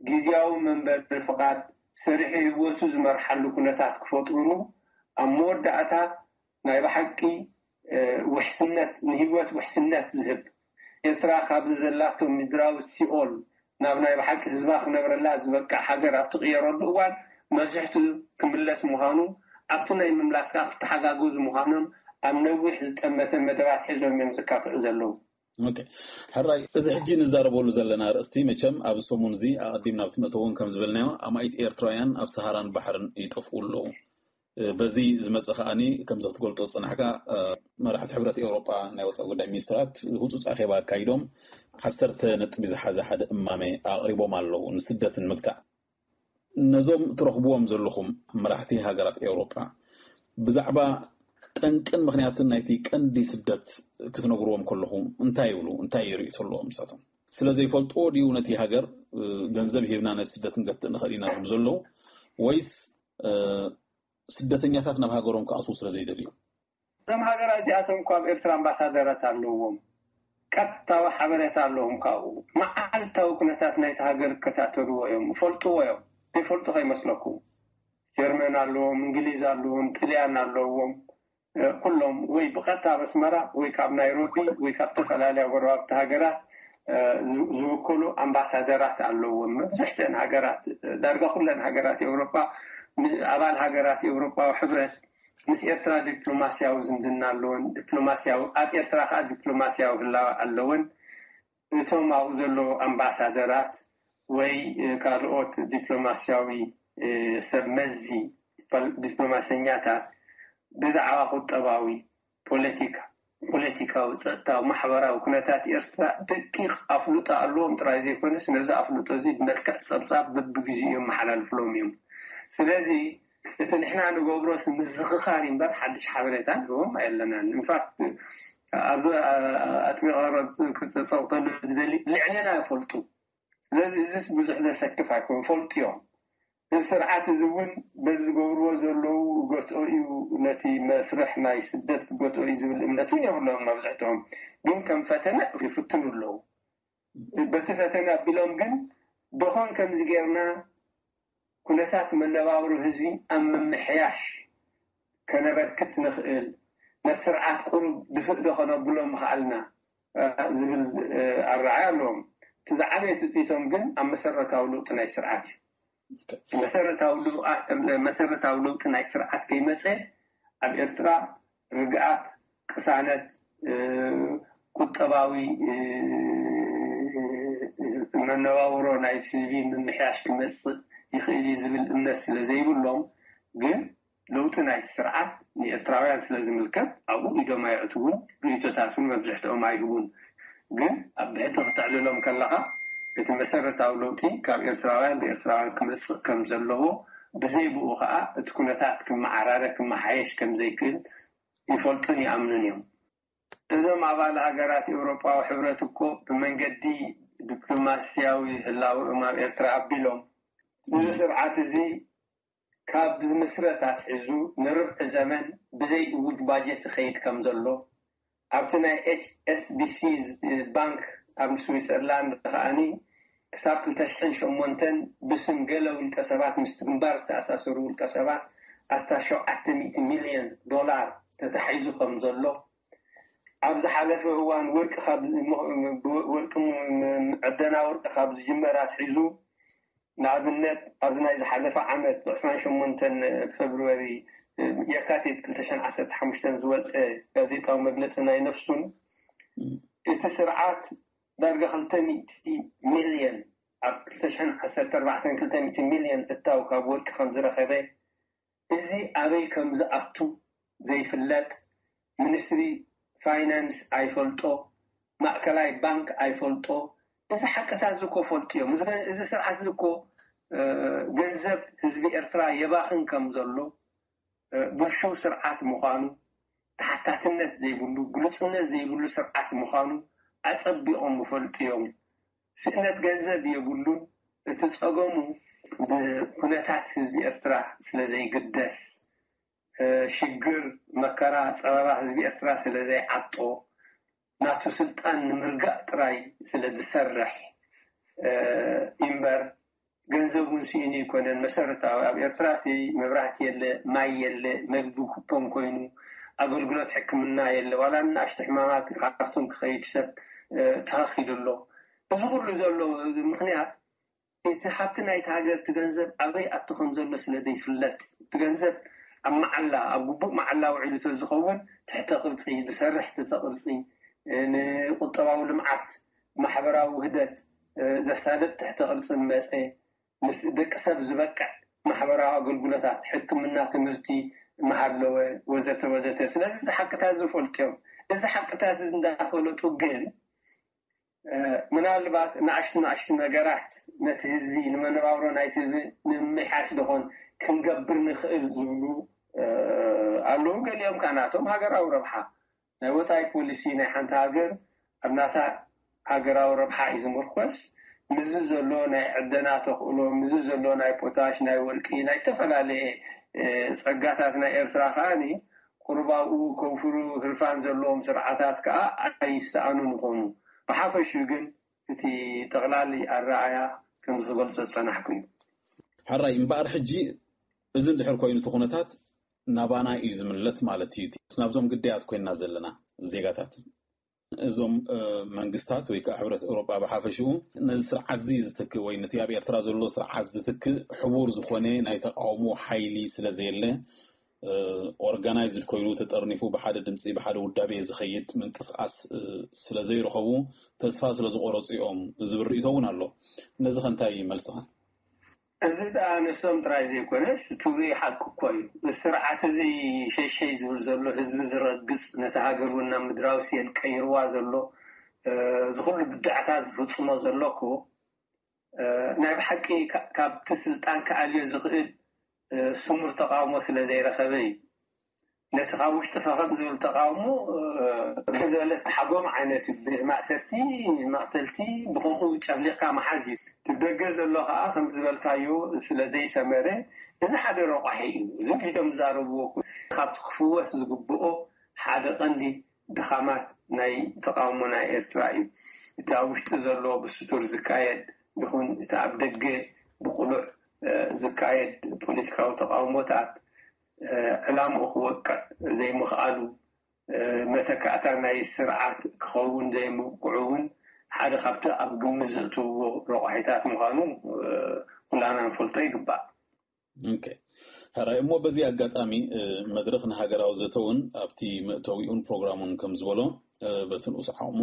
ግዝያዊ መንበሪ ፍቓድ ሰሪሑ ህይወቱ ዝመርሓሉ ኩነታት ክፈጥሩሉ ኣብ መወዳእታ ናይ ብሓቂ ውሕስነት ንህይወት ውሕስነት ዝህብ ኤርትራ ካብዚ ዘላቶ ምድራዊ ሲኦል ናብ ናይ ብሓቂ ህዝባ ክነብረላ ዝበቅዕ ሃገር ኣብ ትቕየረሉ እዋን መብዝሕትኡ ክምለስ ምዃኑ ኣብቲ ናይ ምምላስ ከዓ ክተሓጋገዙ ምዃኖም ኣብ ነዊሕ ዝጠመተ መደባት ሒዞም እዮም ዝካትዑ ዘለዉ። ሕራይ እዚ ሕጂ ንዛረበሉ ዘለና ኣርእስቲ መቸም ኣብ ሰሙን እዚ ኣቐዲምና ኣብቲ መእተውን ከም ዝበልናዮ ኣማኢት ኤርትራውያን ኣብ ሰሃራን ባሕርን ይጠፍኡ ኣለዉ። በዚ ዝመፀ ከዓኒ ከምዚ ክትገልፆ ዝፅናሕካ መራሕቲ ሕብረት ኤውሮጳ ናይ ወፃኢ ጉዳይ ሚኒስትራት ህፁፅ ኣኼባ ኣካይዶም ዓሰርተ ነጥቢ ዝሓዘ ሓደ እማመ ኣቕሪቦም ኣለዉ ንስደት ንምግታእ። ነዞም ትረኽብዎም ዘለኹም መራሕቲ ሃገራት ኤውሮጳ ብዛዕባ ጠንቅን ምኽንያትን ናይቲ ቀንዲ ስደት ክትነግርዎም ከለኹም እንታይ ይብሉ? እንታይ ይርእዩ ተለዎም ንሳቶም? ስለ ዘይፈልጥዎ ድዩ ነቲ ሃገር ገንዘብ ሂብና ነቲ ስደት ንገትእ ንኽእል ኢና ዝብሉ ዘለዉ ወይስ ስደተኛታት ናብ ሃገሮም ክኣትዉ ስለ ዘይደልዩ? እዞም ሃገራት እዚኣቶም እኳ ኣብ ኤርትራ ኣምባሳደራት ኣለዎም። ቀጥታዊ ሓበሬታ ኣለዎም ካብኡ። መዓልታዊ ኩነታት ናይቲ ሃገር ይከታተልዎ እዮም፣ ይፈልጥዎ እዮም። ዘይፈልጡ ከይመስለኩም። ጀርመን ኣለዎም፣ እንግሊዝ ኣለዎም፣ ጥልያን ኣለዎም። ኩሎም ወይ ብቐጥታ ኣብ ኣስመራ ወይ ካብ ናይሮቢ ወይ ካብ ዝተፈላለዩ ጎረባብቲ ሃገራት ዝውከሉ ኣምባሳደራት ኣለዎም። መብዝሕተን ሃገራት፣ ዳርጋ ኩለን ሃገራት ኤውሮጳ፣ ኣባል ሃገራት ኤውሮጳዊ ሕብረት ምስ ኤርትራ ዲፕሎማስያዊ ዝምድና ኣለወን። ዲፕሎማስያዊ ኣብ ኤርትራ ከዓ ዲፕሎማስያዊ ህላወ ኣለወን። እቶም ኣብኡ ዘለዉ ኣምባሳደራት ወይ ካልኦት ዲፕሎማስያዊ ሰብ መዚ ዲፕሎማሰኛታት ብዛዕባ ቁጠባዊ፣ ፖለቲካ፣ ፖለቲካዊ፣ ጸጥታዊ፣ ማሕበራዊ ኩነታት ኤርትራ ደቂቕ ኣፍልጦ ኣለዎም ጥራይ ዘይኮነስ ነዚ ኣፍልጦ እዚ ብመልክዕ ጸብጻብ በብግዜኡ የመሓላልፍሎም እዮም። ስለዚ እቲ ንሕና ንገብሮ ምዝኽኻር እምበር ሓድሽ ሓበሬታ ንህቦም ኣየለናን። ኢንፋክት ኣብዚ ኣጥቢቐ ክፀፀውተሉ ዝደሊ ልዕሌና ይፈልጡ። ስለዚ እዚስ ብዙሕ ዘሰክፍ ኣይኮን፣ ይፈልጡ እዮም። እዚ ስርዓት እዚ እውን በዚ ዝገብርዎ ዘለዉ ገትኦ እዩ፣ ነቲ መስርሕ ናይ ስደት ክገትኦ እዩ ዝብል እምነት እውን የብሎም መብዝሕትኦም። ግን ከም ፈተነ ይፍትኑ ኣለዉ። በቲ ፈተነ ኣቢሎም ግን ደኾን ከምዚ ጌርና ኩነታት መነባብሮ ህዝቢ ኣብ ምምሕያሽ ከነበርክት ንኽእል፣ ነቲ ስርዓት ቁሩብ ድፍእ ዶ ከነብሎ ምኽኣልና ዝብል ኣረኣያ ኣለዎም። እቲ ዝዓበየ ትፅኢቶም ግን ኣብ መሰረታዊ ለውጢ ናይ ስርዓት እዩ። መሰረታዊ ለውጢ ናይ ስርዓት ከይመፀ ኣብ ኤርትራ ርግኣት፣ ቅሳነት፣ ቁጠባዊ መነባብሮ ናይ ህዝቢ ምምሕያሽ ክመፅእ ይኽእል እዩ ዝብል እምነት ስለ ዘይብሎም ግን ለውጢ ናይቲ ስርዓት ንኤርትራውያን ስለ ዝምልከት ኣብኡ ኢዶም ኣየእትዉን፣ ርእይቶታት እውን መብዝሕትኦም ኣይህቡን። ግን ኣብ ብሕቲ ክተዕልሎም ከለኻ እቲ መሰረታዊ ለውጢ ካብ ኤርትራውያን ብኤርትራውያን ክመፅእ ከም ዘለዎ ብዘይ ብኡ ከዓ እቲ ኩነታት ክመዓራረ ክመሓየሽ ከም ዘይክእል ይፈልጡን ይኣምኑን እዮም። እዞም ኣባል ሃገራት ኤውሮጳዊ ሕብረት እኮ ብመንገዲ ዲፕሎማስያዊ ህላውኦም ኣብ ኤርትራ ኣቢሎም እዚ ስርዓት እዚ ካብ ዝምስረት ኣትሒዙ ንርብዒ ዘመን ብዘይ እውጅ ባጀት ይኸይድ ከም ዘሎ ኣብቲ ናይ ኤች ኤስ ቢ ሲ ባንክ ኣብ ስዊሰርላንድ ከዓኒ ክሳብ ክልተ ሽሕን ሸሞንተን ብስም ገለ ውልቀ ሰባት ምስቲ ግንባር ዝተኣሳሰሩ ውልቀ ሰባት ኣስታት ሸውዓተ ሚእቲ ሚልዮን ዶላር ተታሒዙ ከም ዘሎ ኣብ ዝሓለፈ እዋን ወርቂ ወርቂ ዕደና ወርቂ ካብ ዝጅመር ኣትሒዙ ንኣብነት ኣብዚ ናይ ዝሓለፈ ዓመት ብ ዕስራን ሸሞንተን ፌብርዋሪ የካቲት ክልተ ሽሕን ዓሰርተ ሓሙሽተን ዝወፀ ጋዜጣዊ መግለፂ ናይ ነፍሱን፣ እቲ ስርዓት ዳርጋ ክልተ ሚእቲ ሚልዮን፣ ኣብ ክልተ ሽሕን ዓሰርተ ኣርባዕተን ክልተ ሚእቲ ሚልዮን እታው ካብ ወርቂ ከም ዝረኸበ፣ እዚ ኣበይ ከም ዝኣቱ ዘይፍለጥ፣ ሚኒስትሪ ፋይናንስ ኣይፈልጦ፣ ማእከላይ ባንክ ኣይፈልጦ። እዚ ሓቅታት እዚ እኮ ፈልጡ እዮም። እዚ፣ እዚ ስርዓት እዚ እኮ፣ እ፣ ገንዘብ ህዝቢ ኤርትራ የባኽን ከም ዘሎ፣ እ፣ ብልሹው ስርዓት ምዃኑ፣ ተሓታትነት ዘይብሉ፣ ግሉጽነት ዘይብሉ ስርዓት ምዃኑ ኣጸቢቖም ይፈልጡ እዮም። ስእነት ገንዘብ የብሉን። እቲ ጸገሙ ብኩነታት ህዝቢ ኤርትራ ስለ ዘይግደስ፣ እ፣ ሽግር፣ መከራ፣ ጸበባ ህዝቢ ኤርትራ ስለ ዘይዓጦ፣ ናቱ ስልጣን ንምርጋእ ጥራይ ስለ ዝሰርሕ፣ እ፣ እምበር ገንዘብ እውን ስኢኑ ኣይኮነን። መሰረታዊ ኣብ ኤርትራ ሲ መብራህቲ የለ፣ ማይ የለ፣ መግቢ ኩፖን ኮይኑ፣ ኣገልግሎት ሕክምና የለ። ዋላ ንኣሽቱ ሕማማት ካርቱም ክኸይድ ሰብ፣ እ፣ ተኸኺሉ ኣሎ። እዚ ኩሉ ዘሎ ምኽንያት እቲ ሃብቲ ናይቲ ሃገር፣ እቲ ገንዘብ ኣበይ ኣቱ ከም ዘሎ ስለ ዘይፍለጥ፣ እቲ ገንዘብ ኣብ መዓላ፣ ኣብ ግቡእ መዓላ ውዒሉ ተዝኸውን፣ ትሕተ ቅርጺ፣ ዝሰርሕ ትሕተ ቅርጺ፣ እ፣ ንቁጠባዊ ልምዓት፣ ማሕበራዊ ውህደት፣ እ፣ ዘሳልጥ ትሕተ ቅርጺ መጸ፣ ምስ ደቂ ሰብ ዝበቅዕ ማሕበራዊ ኣገልግሎታት፣ ሕክምና፣ ትምህርቲ ምሃለወ፣ ወዘተ ወዘተ። ስለዚ እዚ ሓቅታት ዝፈልጡ እዮም። እዚ ሓቅታት እዚ እንዳፈለጡ ግን፣ እ፣ ምናልባት ንኣሽቱ ንኣሽቱ ነገራት ነቲ ህዝቢ፣ ንመነባብሮ ናይቲ ህዝቢ ንምምሕያሽ ዶኾን ክንገብር ንኽእል ዝብሉ፣ እ፣ ኣለዉ። ገሊኦም ከኣ ናቶም ሃገራዊ ረብሓ፣ ናይ ወጻኢ ፖሊሲ ናይ ሓንቲ ሃገር ኣብ ናታ ሃገራዊ ረብሓ እዩ ዝምርኮስ። ምስዚ ዘሎ ናይ ዕደና ተኽእሎ፣ ምስዚ ዘሎ ናይ ፖታሽ፣ ናይ ወርቂ፣ ናይ ዝተፈላለየ፣ እ፣ ጸጋታት ናይ ኤርትራ ከኣ ቁሩብ ኣብኡ ከውፍሩ ህርፋን ዘለዎም ስርዓታት ከኣ ኣይሰኣኑን ይኾኑ። ብሓፈሽኡ ግን እቲ ጠቕላሊ ኣረኣያ ከምዚ ክገልጾ ዝጸናሕኩ እዩ። ሕራይ እምበኣር፣ ሕጂ እዚ እንድሕር ኮይኑ እቲ ኩነታት ናባና እዩ ዝምለስ ማለት እዩ። ናብዞም ግዳያት ኮይንና ዘለና ዜጋታት፣ እዞም፣ እ፣ መንግስታት ወይ ከዓ ሕብረት ኤውሮጳ ብሓፈሽኡ ነዚ ስርዓት እዚ ዝትክእ ወይ ነቲ ኣብ ኤርትራ ዘሎ ስርዓት ዝትክእ ሕቡር ዝኾነ ናይ ተቃውሞ ሓይሊ ስለ ዘየለ፣ እ፣ ኦርጋናይዝድ ኮይኑ ተጠርኒፉ ብሓደ ድምፂ ብሓደ ውዳቤ ዝኸይድ ምንቅስቃስ፣ እ፣ ስለ ዘይረኸቡ ተስፋ ስለ ዝቆረፁ እዮም ዝብል ርእይቶ እውን ኣሎ። ነዚ ከ እንታይ መልስኻ? እዚ ደኣ ንሶም ጥራይ ዘይኮነስ፣ እቲ ርኡይ ሓቂ እኮ እዩ። እዚ ስርዓት እዚ ሸይሸይ ዝብል ዘሎ፣ ህዝቢ ዝረግጽ፣ ነታ ሃገር እውን ናብ ምድራዊ ሴል ቀይርዋ ዘሎ፣ እ፣ እዚ ኩሉ ብድዕታት ዝፍጽሞ ዘሎ እኮ፣ እ፣ ናይ ብሓቂ ካ-፣ ካብቲ ስልጣን ክኣልዮ ዝኽእል፣ እ፣ ስሙር ተቃውሞ ስለ ዘይረኸበ እዩ። ነቲ ካብ ውሽጢ ፈኸም ዝብል ተቃውሞ፣ እ፣ ብዝበለ ተሓጎም ዓይነት እዩ። ብማእሰርቲ፣ መቕተልቲ፣ ብኸምኡ ጨፍሊቕካ ምሓዝ እዩ። እቲ ብደገ ዘሎ ከኣ ከም ዝበልካዮ ስለ ዘይሰመረ፣ እዚ ሓደ ረቋሒ እዩ። እዚ ሒዶም ዝዛረብዎ እኮ ካብቲ ክፍወስ ዝግብኦ ሓደ ቀንዲ ድኻማት ናይ ተቃውሞ ናይ ኤርትራ እዩ። እቲ ኣብ ውሽጢ ዘሎ ብስቱር ዝካየድ ይኹን እቲ ኣብ ደገ ብቅሉዕ፣ እ፣ ዝካየድ ፖለቲካዊ ተቃውሞታት፣ እ፣ ዕላምኡ ክወቅዕ ዘይምኽኣሉ፣ እ፣ መተካእታ ናይ ስርዓት ክኸውን ዘይምብቅዑ እውን ሓደ ካብቲ ኣብ ግምት ዘእትውዎ ረቋሒታት ምዃኑ፣ እ፣ ኩላና ንፈልጦ ይግባእ። ኦኬ። ሕራይ እሞ በዚ ኣጋጣሚ፣ እ፣ መድረኽ ንሃገራዊ ዘተ እውን ኣብቲ መእተዊኡን ፕሮግራሙን ከም ዝበሎ፣ እ፣ በቲ ንኡስ ዓቕሙ፣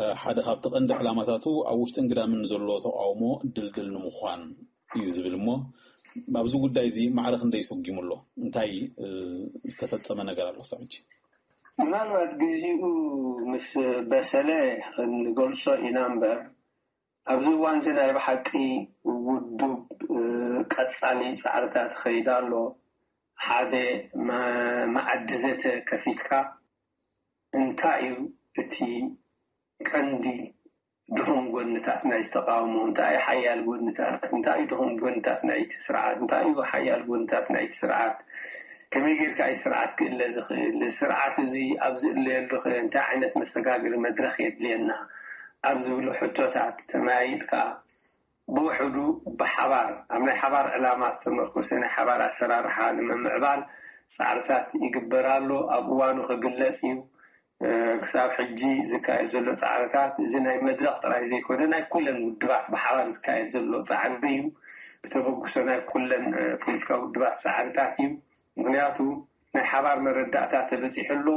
እ፣ ሓደ ካብቲ ቀንዲ ዕላማታቱ ኣብ ውሽጥን ግዳምን ዘሎ ተቃውሞ ድልድል ንምዃን እዩ ዝብል እሞ፣ ኣብዚ ጉዳይ እዚ ማዕረ ክንደይ ሰጒሙ ኣሎ? እንታይ፣ እ፣ ዝተፈጸመ ነገር ኣሎ ክሳብ ሕጂ? ምናልባት ግዜኡ ምስ በሰለ ክንገልጾ ኢና እምበር፣ ኣብዚ እዋን እዚ ናይ ብሓቂ ውዱብ፣ እ፣ ቀጻሊ ጻዕርታት ይኸይድ ኣሎ። ሓደ መ-፣ መኣዲ ዘተ ከፊትካ እንታይ እዩ እቲ ቀንዲ ድኹም ጎንታት ናይቲ ተቃውሞ፣ እንታይ እዩ ሓያል ጎንታት፣ እንታይ እዩ ድኹም ጎንታት ናይቲ ስርዓት፣ እንታይ እዩ ሓያል ጎንታት ናይቲ ስርዓት፣ ከመይ ጌርካ እዩ ስርዓት ክእለ ዝኽእል፣ እዚ ስርዓት እዚ ኣብ ዝእለየሉ ኸ እንታይ ዓይነት መሰጋገሪ መድረኽ የድልየና ኣብ ዝብሉ ሕቶታት ተመያይጥካ፣ ብውሕዱ ብሓባር ኣብ ናይ ሓባር ዕላማ ዝተመርኮሰ ናይ ሓባር ኣሰራርሓ ንምምዕባል ጻዕርታት ይግበር ኣሎ። ኣብ እዋኑ ክግለጽ እዩ። እ፣ ክሳብ ሕጂ ዝካየድ ዘሎ ጻዕርታት፣ እዚ ናይ መድረኽ ጥራይ ዘይኮነ፣ ናይ ኩለን ውድባት ብሓባር ዝካየድ ዘሎ ጻዕሪ እዩ። ብተበግሶ ናይ ኩለን፣ እ፣ ፖለቲካዊ ውድባት ጻዕርታት እዩ። ምኽንያቱ ናይ ሓባር መረዳእታ ተበፂሑ ኣሎ።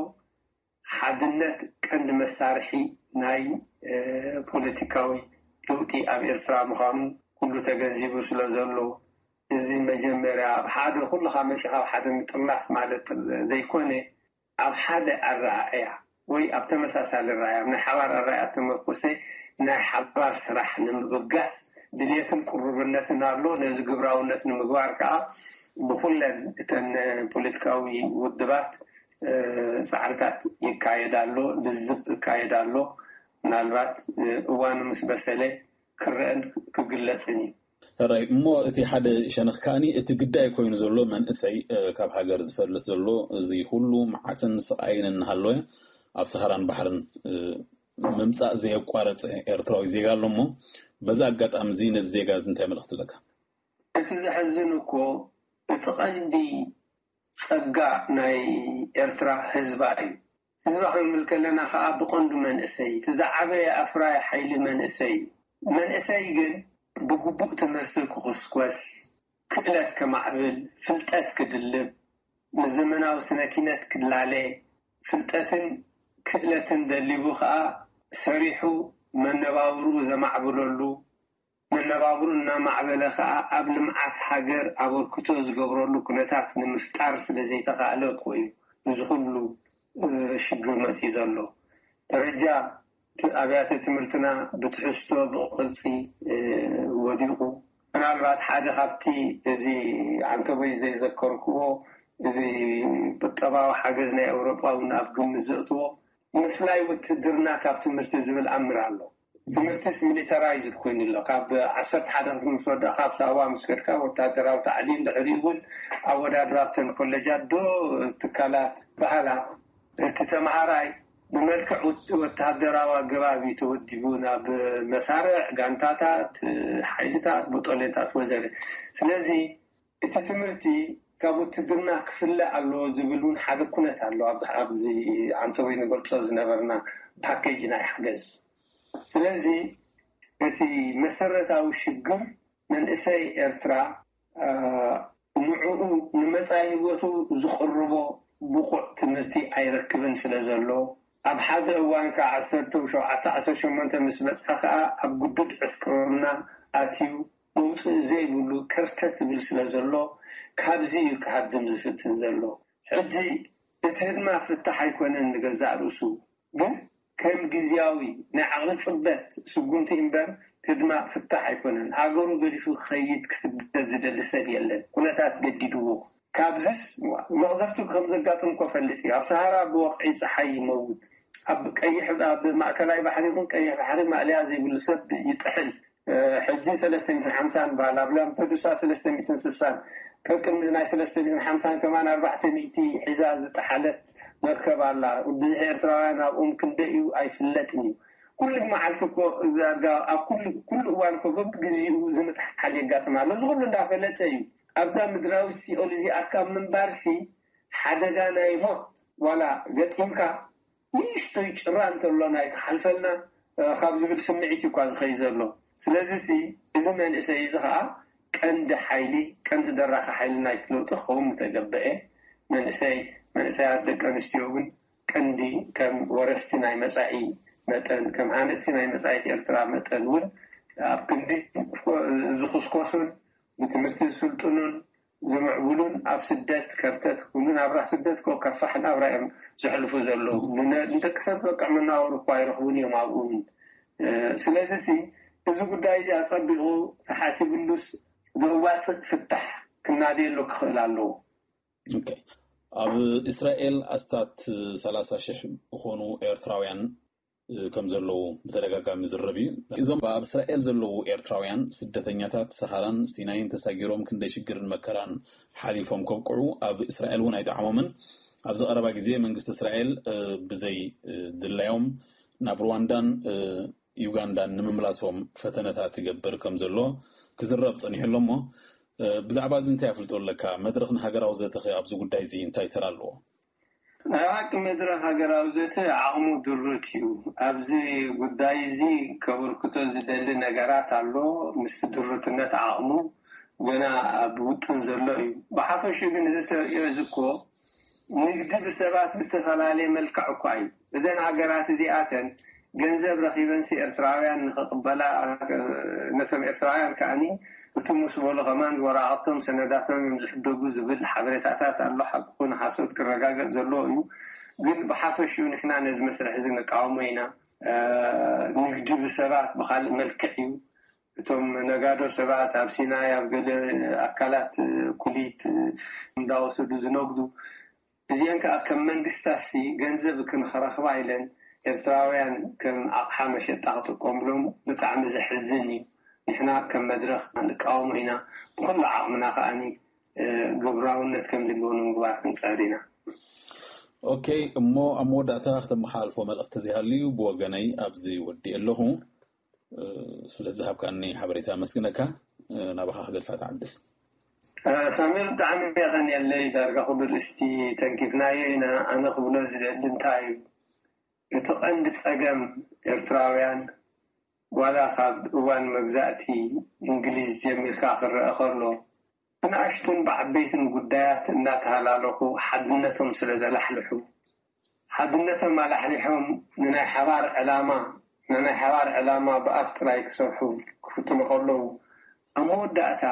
ሓድነት ቀንዲ መሳርሒ ናይ ፖለቲካዊ ለውጢ ኣብ ኤርትራ ምዃኑ ኩሉ ተገንዚቡ ስለ ዘሎ፣ እዚ መጀመርያ ኣብ ሓደ ኩልኻ መፂኻ ኣብ ሓደ ምጥርናፍ ማለት ዘይኮነ፣ ኣብ ሓደ ኣረኣእያ ወይ ኣብ ተመሳሳሊ ራእያ፣ ናይ ሓባር ኣረኣእያ ተመርኮሰ ናይ ሓባር ስራሕ ንምብጋስ ድልየትን ቅሩብነትን ኣሎ። ነዚ ግብራውነት ንምግባር ከዓ ብኩለን እተን ፖለቲካዊ ውድባት ፃዕርታት ይካየድ ኣሎ፣ ልዝብ ይካየድ ኣሎ። ምናልባት እዋኑ ምስ በሰለ ክረአን ክግለጽን እዩ። ሕራይ እሞ፣ እቲ ሓደ ሸነኽ ከኣኒ እቲ ግዳይ ኮይኑ ዘሎ መንእሰይ ካብ ሃገር ዝፈልስ ዘሎ፣ እዚ ኩሉ መዓትን ስቓይን እናሃለወ ኣብ ሰሃራን ባሕርን ምምፃእ ዘየቋረፀ ኤርትራዊ ዜጋ ኣሎ እሞ፣ በዚ ኣጋጣሚ እዚ ነዚ ዜጋ እዚ እንታይ መልእኽቲ ኣለካ? እቲ ዘሕዝን እኮ እቲ ቀንዲ ጸጋ ናይ ኤርትራ ህዝባ እዩ። ህዝባ ክንብል ከለና ከኣ ብቐንዱ መንእሰይ፣ እቲ ዝዓበየ ኣፍራይ ሓይሊ መንእሰይ እዩ። መንእሰይ ግን ብግቡእ ትምህርቲ ክኹስኮስ፣ ክእለት ከማዕብል፣ ፍልጠት ክድልብ፣ ምስ ዘመናዊ ስነ ኪነት ክላለ፣ ፍልጠትን ክእለትን ደሊቡ ከኣ ሰሪሑ መነባብርኡ ዘማዕብለሉ፣ መነባብርኡ እናማዕበለ ከኣ ኣብ ልምዓት ሃገር ኣበርክቶ ዝገብረሉ ኩነታት ንምፍጣር ስለ ዘይተኻእለ እኮ እዩ እዚ ኩሉ ሽግር መፂኡ ዘሎ። ደረጃ ኣብያተ ትምህርትና ብትሕዝቶ ብቕርፂ ወዲቑ። ምናልባት ሓደ ካብቲ እዚ ዓንተቦይ ዘይዘከርክዎ እዚ ቁጠባዊ ሓገዝ ናይ ኣውሮጳ እውን ኣብ ግምት ዘእትዎ ምፍላይ ውትድርና ካብ ትምህርቲ ዝብል ኣምር ኣሎ። ትምህርቲስ ሚሊተራይዝድ ኮይኑ ኣሎ። ካብ ዓሰርተ ሓደ ክፍሊ ምስ ወዳእካ ኣብ ሳዋ ምስ ከድካ ወታደራዊ ታዕሊም፣ ድሕሪኡ እውን ኣወዳድባ ኣብተን ኮለጃት ዶ ትካላት በሃላ። እቲ ተምሃራይ ብመልክዕ ወት- ወታደራዊ ኣገባብ እዩ ተወዲቡ ናብ መሳርዕ፣ ጋንታታት፣ ሓይልታት፣ ቦጦሌታት ወዘተ። ስለዚ እቲ ትምህርቲ ካብ ውትድርና ክፍለ ኣለዎ ዝብል እውን ሓደ ኩነት ኣሎ። ኣብዚ ዓንተቦይ ንገልጾ ዝነበርና ፓኬጅ ናይ ሓገዝ። ስለዚ እቲ መሰረታዊ ሽግር መንእሰይ ኤርትራ ንዕኡ ንመጻኢ ህይወቱ ዝቕርቦ ብቑዕ ትምህርቲ ኣይረክብን ስለ ዘሎ፣ ኣብ ሓደ እዋን ከኣ ዓሰርተ ሸውዓተ ዓሰርተ ሸሞንተ ምስ በጽሐ ከኣ ኣብ ግዱድ ዕስክርና ኣትዩ መውጽኢ ዘይብሉ ከርተት ዝብል ስለ ዘሎ፣ ካብዚ እዩ ክሃድም ዝፍትን ዘሎ። ሕጂ እቲ ህድማ ፍታሕ ኣይኮነን ንገዛእ ርእሱ፣ ግን ከም ግዝያዊ ናይ ዓቕሊ ጽበት ስጉምቲ እምበር ህድማ ፍታሕ ኣይኮነን። ሃገሩ ገዲፉ ክኸይድ ክስደድ ዝደሊ ሰብ የለን። ኩነታት ገዲድዎ። ካብዝስ መቕዘፍቱ ከም ዘጋጥም እኮ ፈልጥ እዩ። ኣብ ሰሃራ ብወቕዒ ጸሓይ ይመውት። ኣብ ቀይሕ ኣብ ማእከላይ ባሕሪ ይኹን ቀይሕ ባሕሪ ማእለያ ዘይብሉ ሰብ ይጥሕል። ሕጂ ሰለስተ ሚእትን ሓምሳን በሃል ኣብ ላምፐዱሳ ሰለስተ ሚእትን ስሳን ቀቅድሚ ናይ ሰለስተ ሚእትን ሓምሳን ከማን ኣርባዕተ ሚእቲ ሒዛ ዝጠሓለት መርከብ ኣላ። ብዙሕ ኤርትራውያን ኣብኦም ክንደይ እዩ ኣይፍለጥን እዩ። ኩሉ መዓልቲ እኮ ዳርጋ ኣብ ኩሉ ኩሉ እዋን እኮ በብግዚኡ ዝምጥሓል የጋጥም ኣሎ። እዚ ኩሉ እንዳፈለጠ እዩ ኣብዛ ምድራዊት ሲኦል እዚኣ ካብ ምንባርሲ ሓደጋ ናይ ሞት ዋላ ገጢምካ ንእሽቶይ ጭራ እንተሎ ናይ ክሓልፈልና ካብ ዝብል ስምዒት እዩ እኳ ዝኸይ ዘሎ። ስለዚ ሲ እዚ መንእሰይ እዚ ከዓ ቀንዲ ሓይሊ ቀንዲ ደራኺ ሓይሊ ናይቲ ለውጢ ክኸውን ምተገበአ። መንእሰይ መንእሰያት ደቂ ኣንስትዮ እውን ቀንዲ ከም ወረስቲ ናይ መፃኢ መጠን ከም ሃነፅቲ ናይ መፃኢት ኤርትራ መጠን እውን ኣብ ክንዲ ዝኹስኮሱን ብትምህርቲ ዝስልጥኑን ዝምዕብሉን ኣብ ስደት ከርተት ክብሉ ናብራ ስደት ኮ ከፋሕ ናብራ እዮም ዘሕልፉ ዘለዉ። ንነ- ንደቂ ሰብ በቅዕ መናወሪ እኳ ኣይረኽቡን እዮም ኣብኡ እውን። ስለዚ ሲ እዚ ጉዳይ እዚ ኣጸቢቑ ተሓሲብሉስ ዘዋፅእ ፍታሕ ክናደየሉ ክኽእል ኣለዎ። ኦኬ። ኣብ እስራኤል ኣስታት ሰላሳ ሽሕ ዝኾኑ ኤርትራውያን ከም ዘለዉ ብተደጋጋሚ ዝረብ እዩ። እዞም ኣብ እስራኤል ዘለዉ ኤርትራውያን ስደተኛታት ሰሃራን ሲናይን ተሳጊሮም ክንደይ ሽግርን መከራን ሓሊፎም ከብቅዑ ኣብ እስራኤል እውን ኣይጠዓሞምን። ኣብዚ ቀረባ ግዜ መንግስቲ እስራኤል ብዘይ ድላዮም ናብ ሩዋንዳን ዩጋንዳን ንምምላሶም ፈተነታት ይገብር ከም ዘሎ ክዝረብ ጸኒሑ ኣሎ። እሞ ብዛዕባ እዚ እንታይ ኣፍልጦ ኣለካ? መድረኽ ንሃገራዊ ዘተኸ ኣብዚ ጉዳይ እዚ እንታይ ተራ ኣለዎ? ናይ ሓቂ መድረኽ ሃገራዊ ዘተ ዓቕሙ ድሩት እዩ። ኣብዚ ጉዳይ እዚ ከበርክቶ ዝደሊ ነገራት ኣሎ። ምስቲ ድሩትነት ዓቕሙ ገና ኣብ ውጥን ዘሎ እዩ። ብሓፈሽኡ ግን እዚ ተርእዮ እዚ እኮ ንግዲ ብሰባት ብዝተፈላለየ መልክዕ እኳ እዩ። እዘን ሃገራት እዚኣተን ገንዘብ ረኺበንሲ ኤርትራውያን ንኽቕበላ፣ ነቶም ኤርትራውያን ከኣኒ እቱ ምስ በሉ ከማን ወረቐቶም ሰነዳቶም እዮም ዝሕደጉ ዝብል ሓበሬታታት ኣሎ። ሓቂ ኮነ ሓሶት ክረጋገጽ ዘለዎ እዩ። ግን ብሓፈሽኡ ንሕና ነዚ መስርሕ እዚ ንቃወሞ ኢና። ንግዲ ብሰባት ብኻልእ መልክዕ እዩ። እቶም ነጋዶ ሰባት ኣብ ሲናይ ኣብ ገለ ኣካላት ኩሊት እንዳወሰዱ ዝነግዱ፣ እዚአን ከዓ ከም መንግስታሲ ገንዘብ ክንክረኽባ ኢለን ኤርትራውያን ከም ኣቕሓ መሸጣ ክጥቀምሎም ብጣዕሚ ዘሕዝን እዩ። ንሕና ከም መድረኽ ንቃወሞ ኢና። ብኩሉ ዓቕምና ከዓኒ ግብራውነት ከም ዘለዎ ንምግባር ክንፅዕር ኢና። ኦኬ፣ እሞ ኣብ መወዳእታ ክተመሓላልፎ መልእኽቲ ዘይሃልዩ ብወገነይ ኣብዚ ወዲእ ኣለኹ። ስለዝሃብካኒ ሓበሬታ ኣመስግነካ። ናባኻ ክገልጻ ትዓድል። ሳሚር፣ ብጣዕሚ የቐንየለይ። ዳርጋ ኩሉ ርእስቲ ተንኪፍናዮ ኢና። ኣነ ክብሎ ዝደሊ እንታይ እዩ፣ እቲ ቀንዲ ጸገም ኤርትራውያን ዋላ ካብ እዋን መግዛእቲ እንግሊዝ ጀሚርካ ክረአ ከሎ ብንኣሽቱን ብዓበይትን ጉዳያት እናተሃላለኹ ሓድነቶም ስለ ዘላሕልሑ፣ ሓድነቶም ኣላሕሊሖም ንናይ ሓባር ዕላማ ንናይ ሓባር ዕላማ ብኣፍ ጥራይ ክሰርሑ ክፍትኑ ከለዉ፣ ኣብ መወዳእታ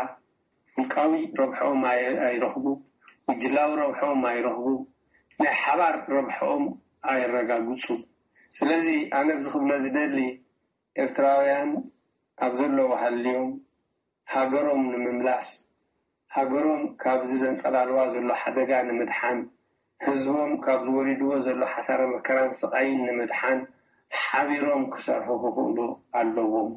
ውልቃዊ ረብሕኦም ኣይረኽቡ፣ ጉጅላዊ ረብሕኦም ኣይረኽቡ፣ ናይ ሓባር ረብሕኦም ኣየረጋግፁ። ስለዚ ኣነ ኣብዚ ክብሎ ዝደሊ፣ ኤርትራውያን ኣብ ዘለዎ ሃልዮም ሃገሮም ንምምላስ፣ ሃገሮም ካብዚ ዘንጸላልዋ ዘሎ ሓደጋ ንምድሓን፣ ህዝቦም ካብዚ ወሪድዎ ዘሎ ሓሳረ መከራን ስቓይን ንምድሓን ሓቢሮም ክሰርሑ ክኽእሉ ኣለዎም።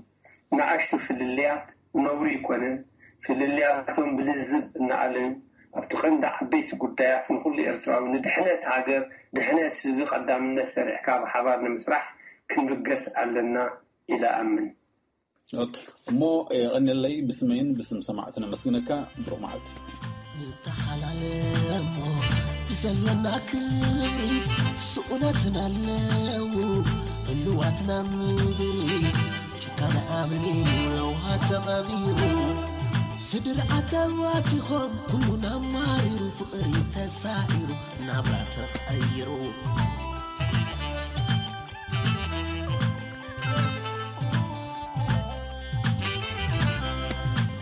ንኣሽቱ ፍልልያት ነውሪ ኣይኮነን። ፍልልያቶም ብልዝብ እናኣለዩ ኣብቲ ቀንዲ ዓበይቲ ጉዳያት ንኹሉ ኤርትራዊ ንድሕነት ሃገር፣ ድሕነት ህዝቢ ቀዳምነት ሰሪዕካ ብሓባር ንምስራሕ ክንብገስ ኣለና ኢለ እኣምን። እሞ የቐንየለይ። ብስመይን ብስም ሰማዕትን ኣመስግነካ። ብሩኽ መዓልቲ። ንተሓላለ እሞ ብዘለና ክብሪ ስኡናትና ኣለዉ ህልዋትና ምድሪ ጭካነ ዓብሊ ለውሃ ተቐቢሩ ስድሪ ኣተባቲኾም ኩሉና ማሪሩ ፍቕሪ ተሳዒሩ ናብራ ተቐይሩ።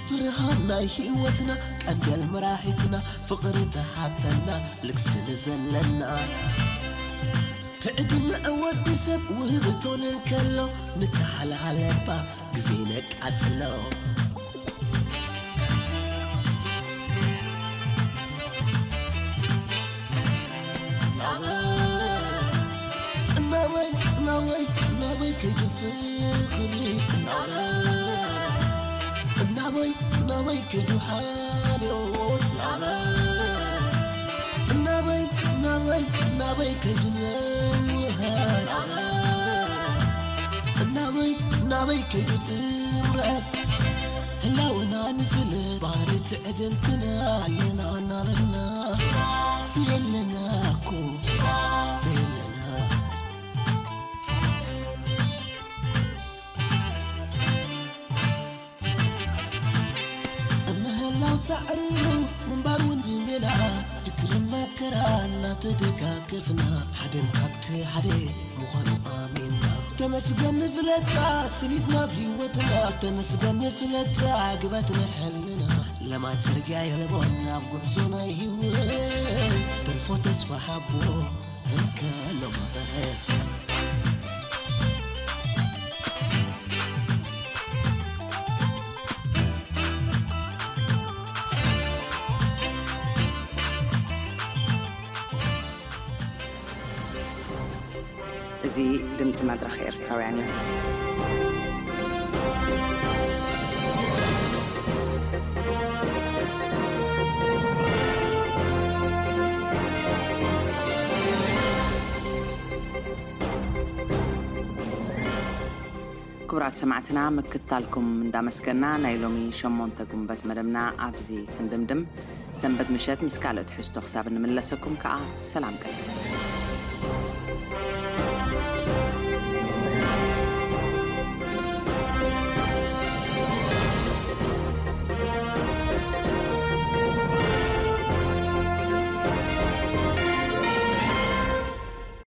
ብርሃን ናይ ህይወትና ቀንዴል መራሒትና ፍቕሪ ተሓተና ልግሲ ንዘለና ትዕድመ ወዲ ሰብ ውህብቶን እንከሎ ንተሓላለባ ግዜ ነቃጽሎ። ናበይ ናበይ ናበይ ከይዱ ፍቕሪ ናበይ ናበይ ከይዱ ሓልዮት ናበይ ናበይ ናበይ ከይዱ ለውሃት ናበይ ናበይ ከይዱ ጥምረት ህላወና ንፍለጥ ባህሪ ትዕድልትና ኣለና እናበልና ዘየለና እኮ ዘየለና ምህላው ጻዕሪ እዩ ምንባር እውን ሜላ ድክርን መከራ እናተደጋገፍና ሓደን ካብቲ ሓደ ምዃኑ ኣሚንና ተመስገን ንፍለታ ስኒት ናብ ህይወትና ተመስገን ንፍለታ ግበት ንሕልና ለማት ጽርግያ የለቦን ናብ ጉዕዞ ናይ ህይወት ተርፎ ተስፋ ሓቦ እንከሎ መቐረት እዚ ድምፂ መድረኽ ኤርትራውያን እዩ። ክቡራት ሰማዕትና ምክትታልኩም እንዳመስገና ናይ ሎሚ ሸሞንተ ጉንበት መደብና ኣብዚ ክንድምድም። ሰንበት ምሸት ምስ ካልእ ትሕዝቶ ክሳብ እንምለሰኩም ከዓ ሰላም ቀን።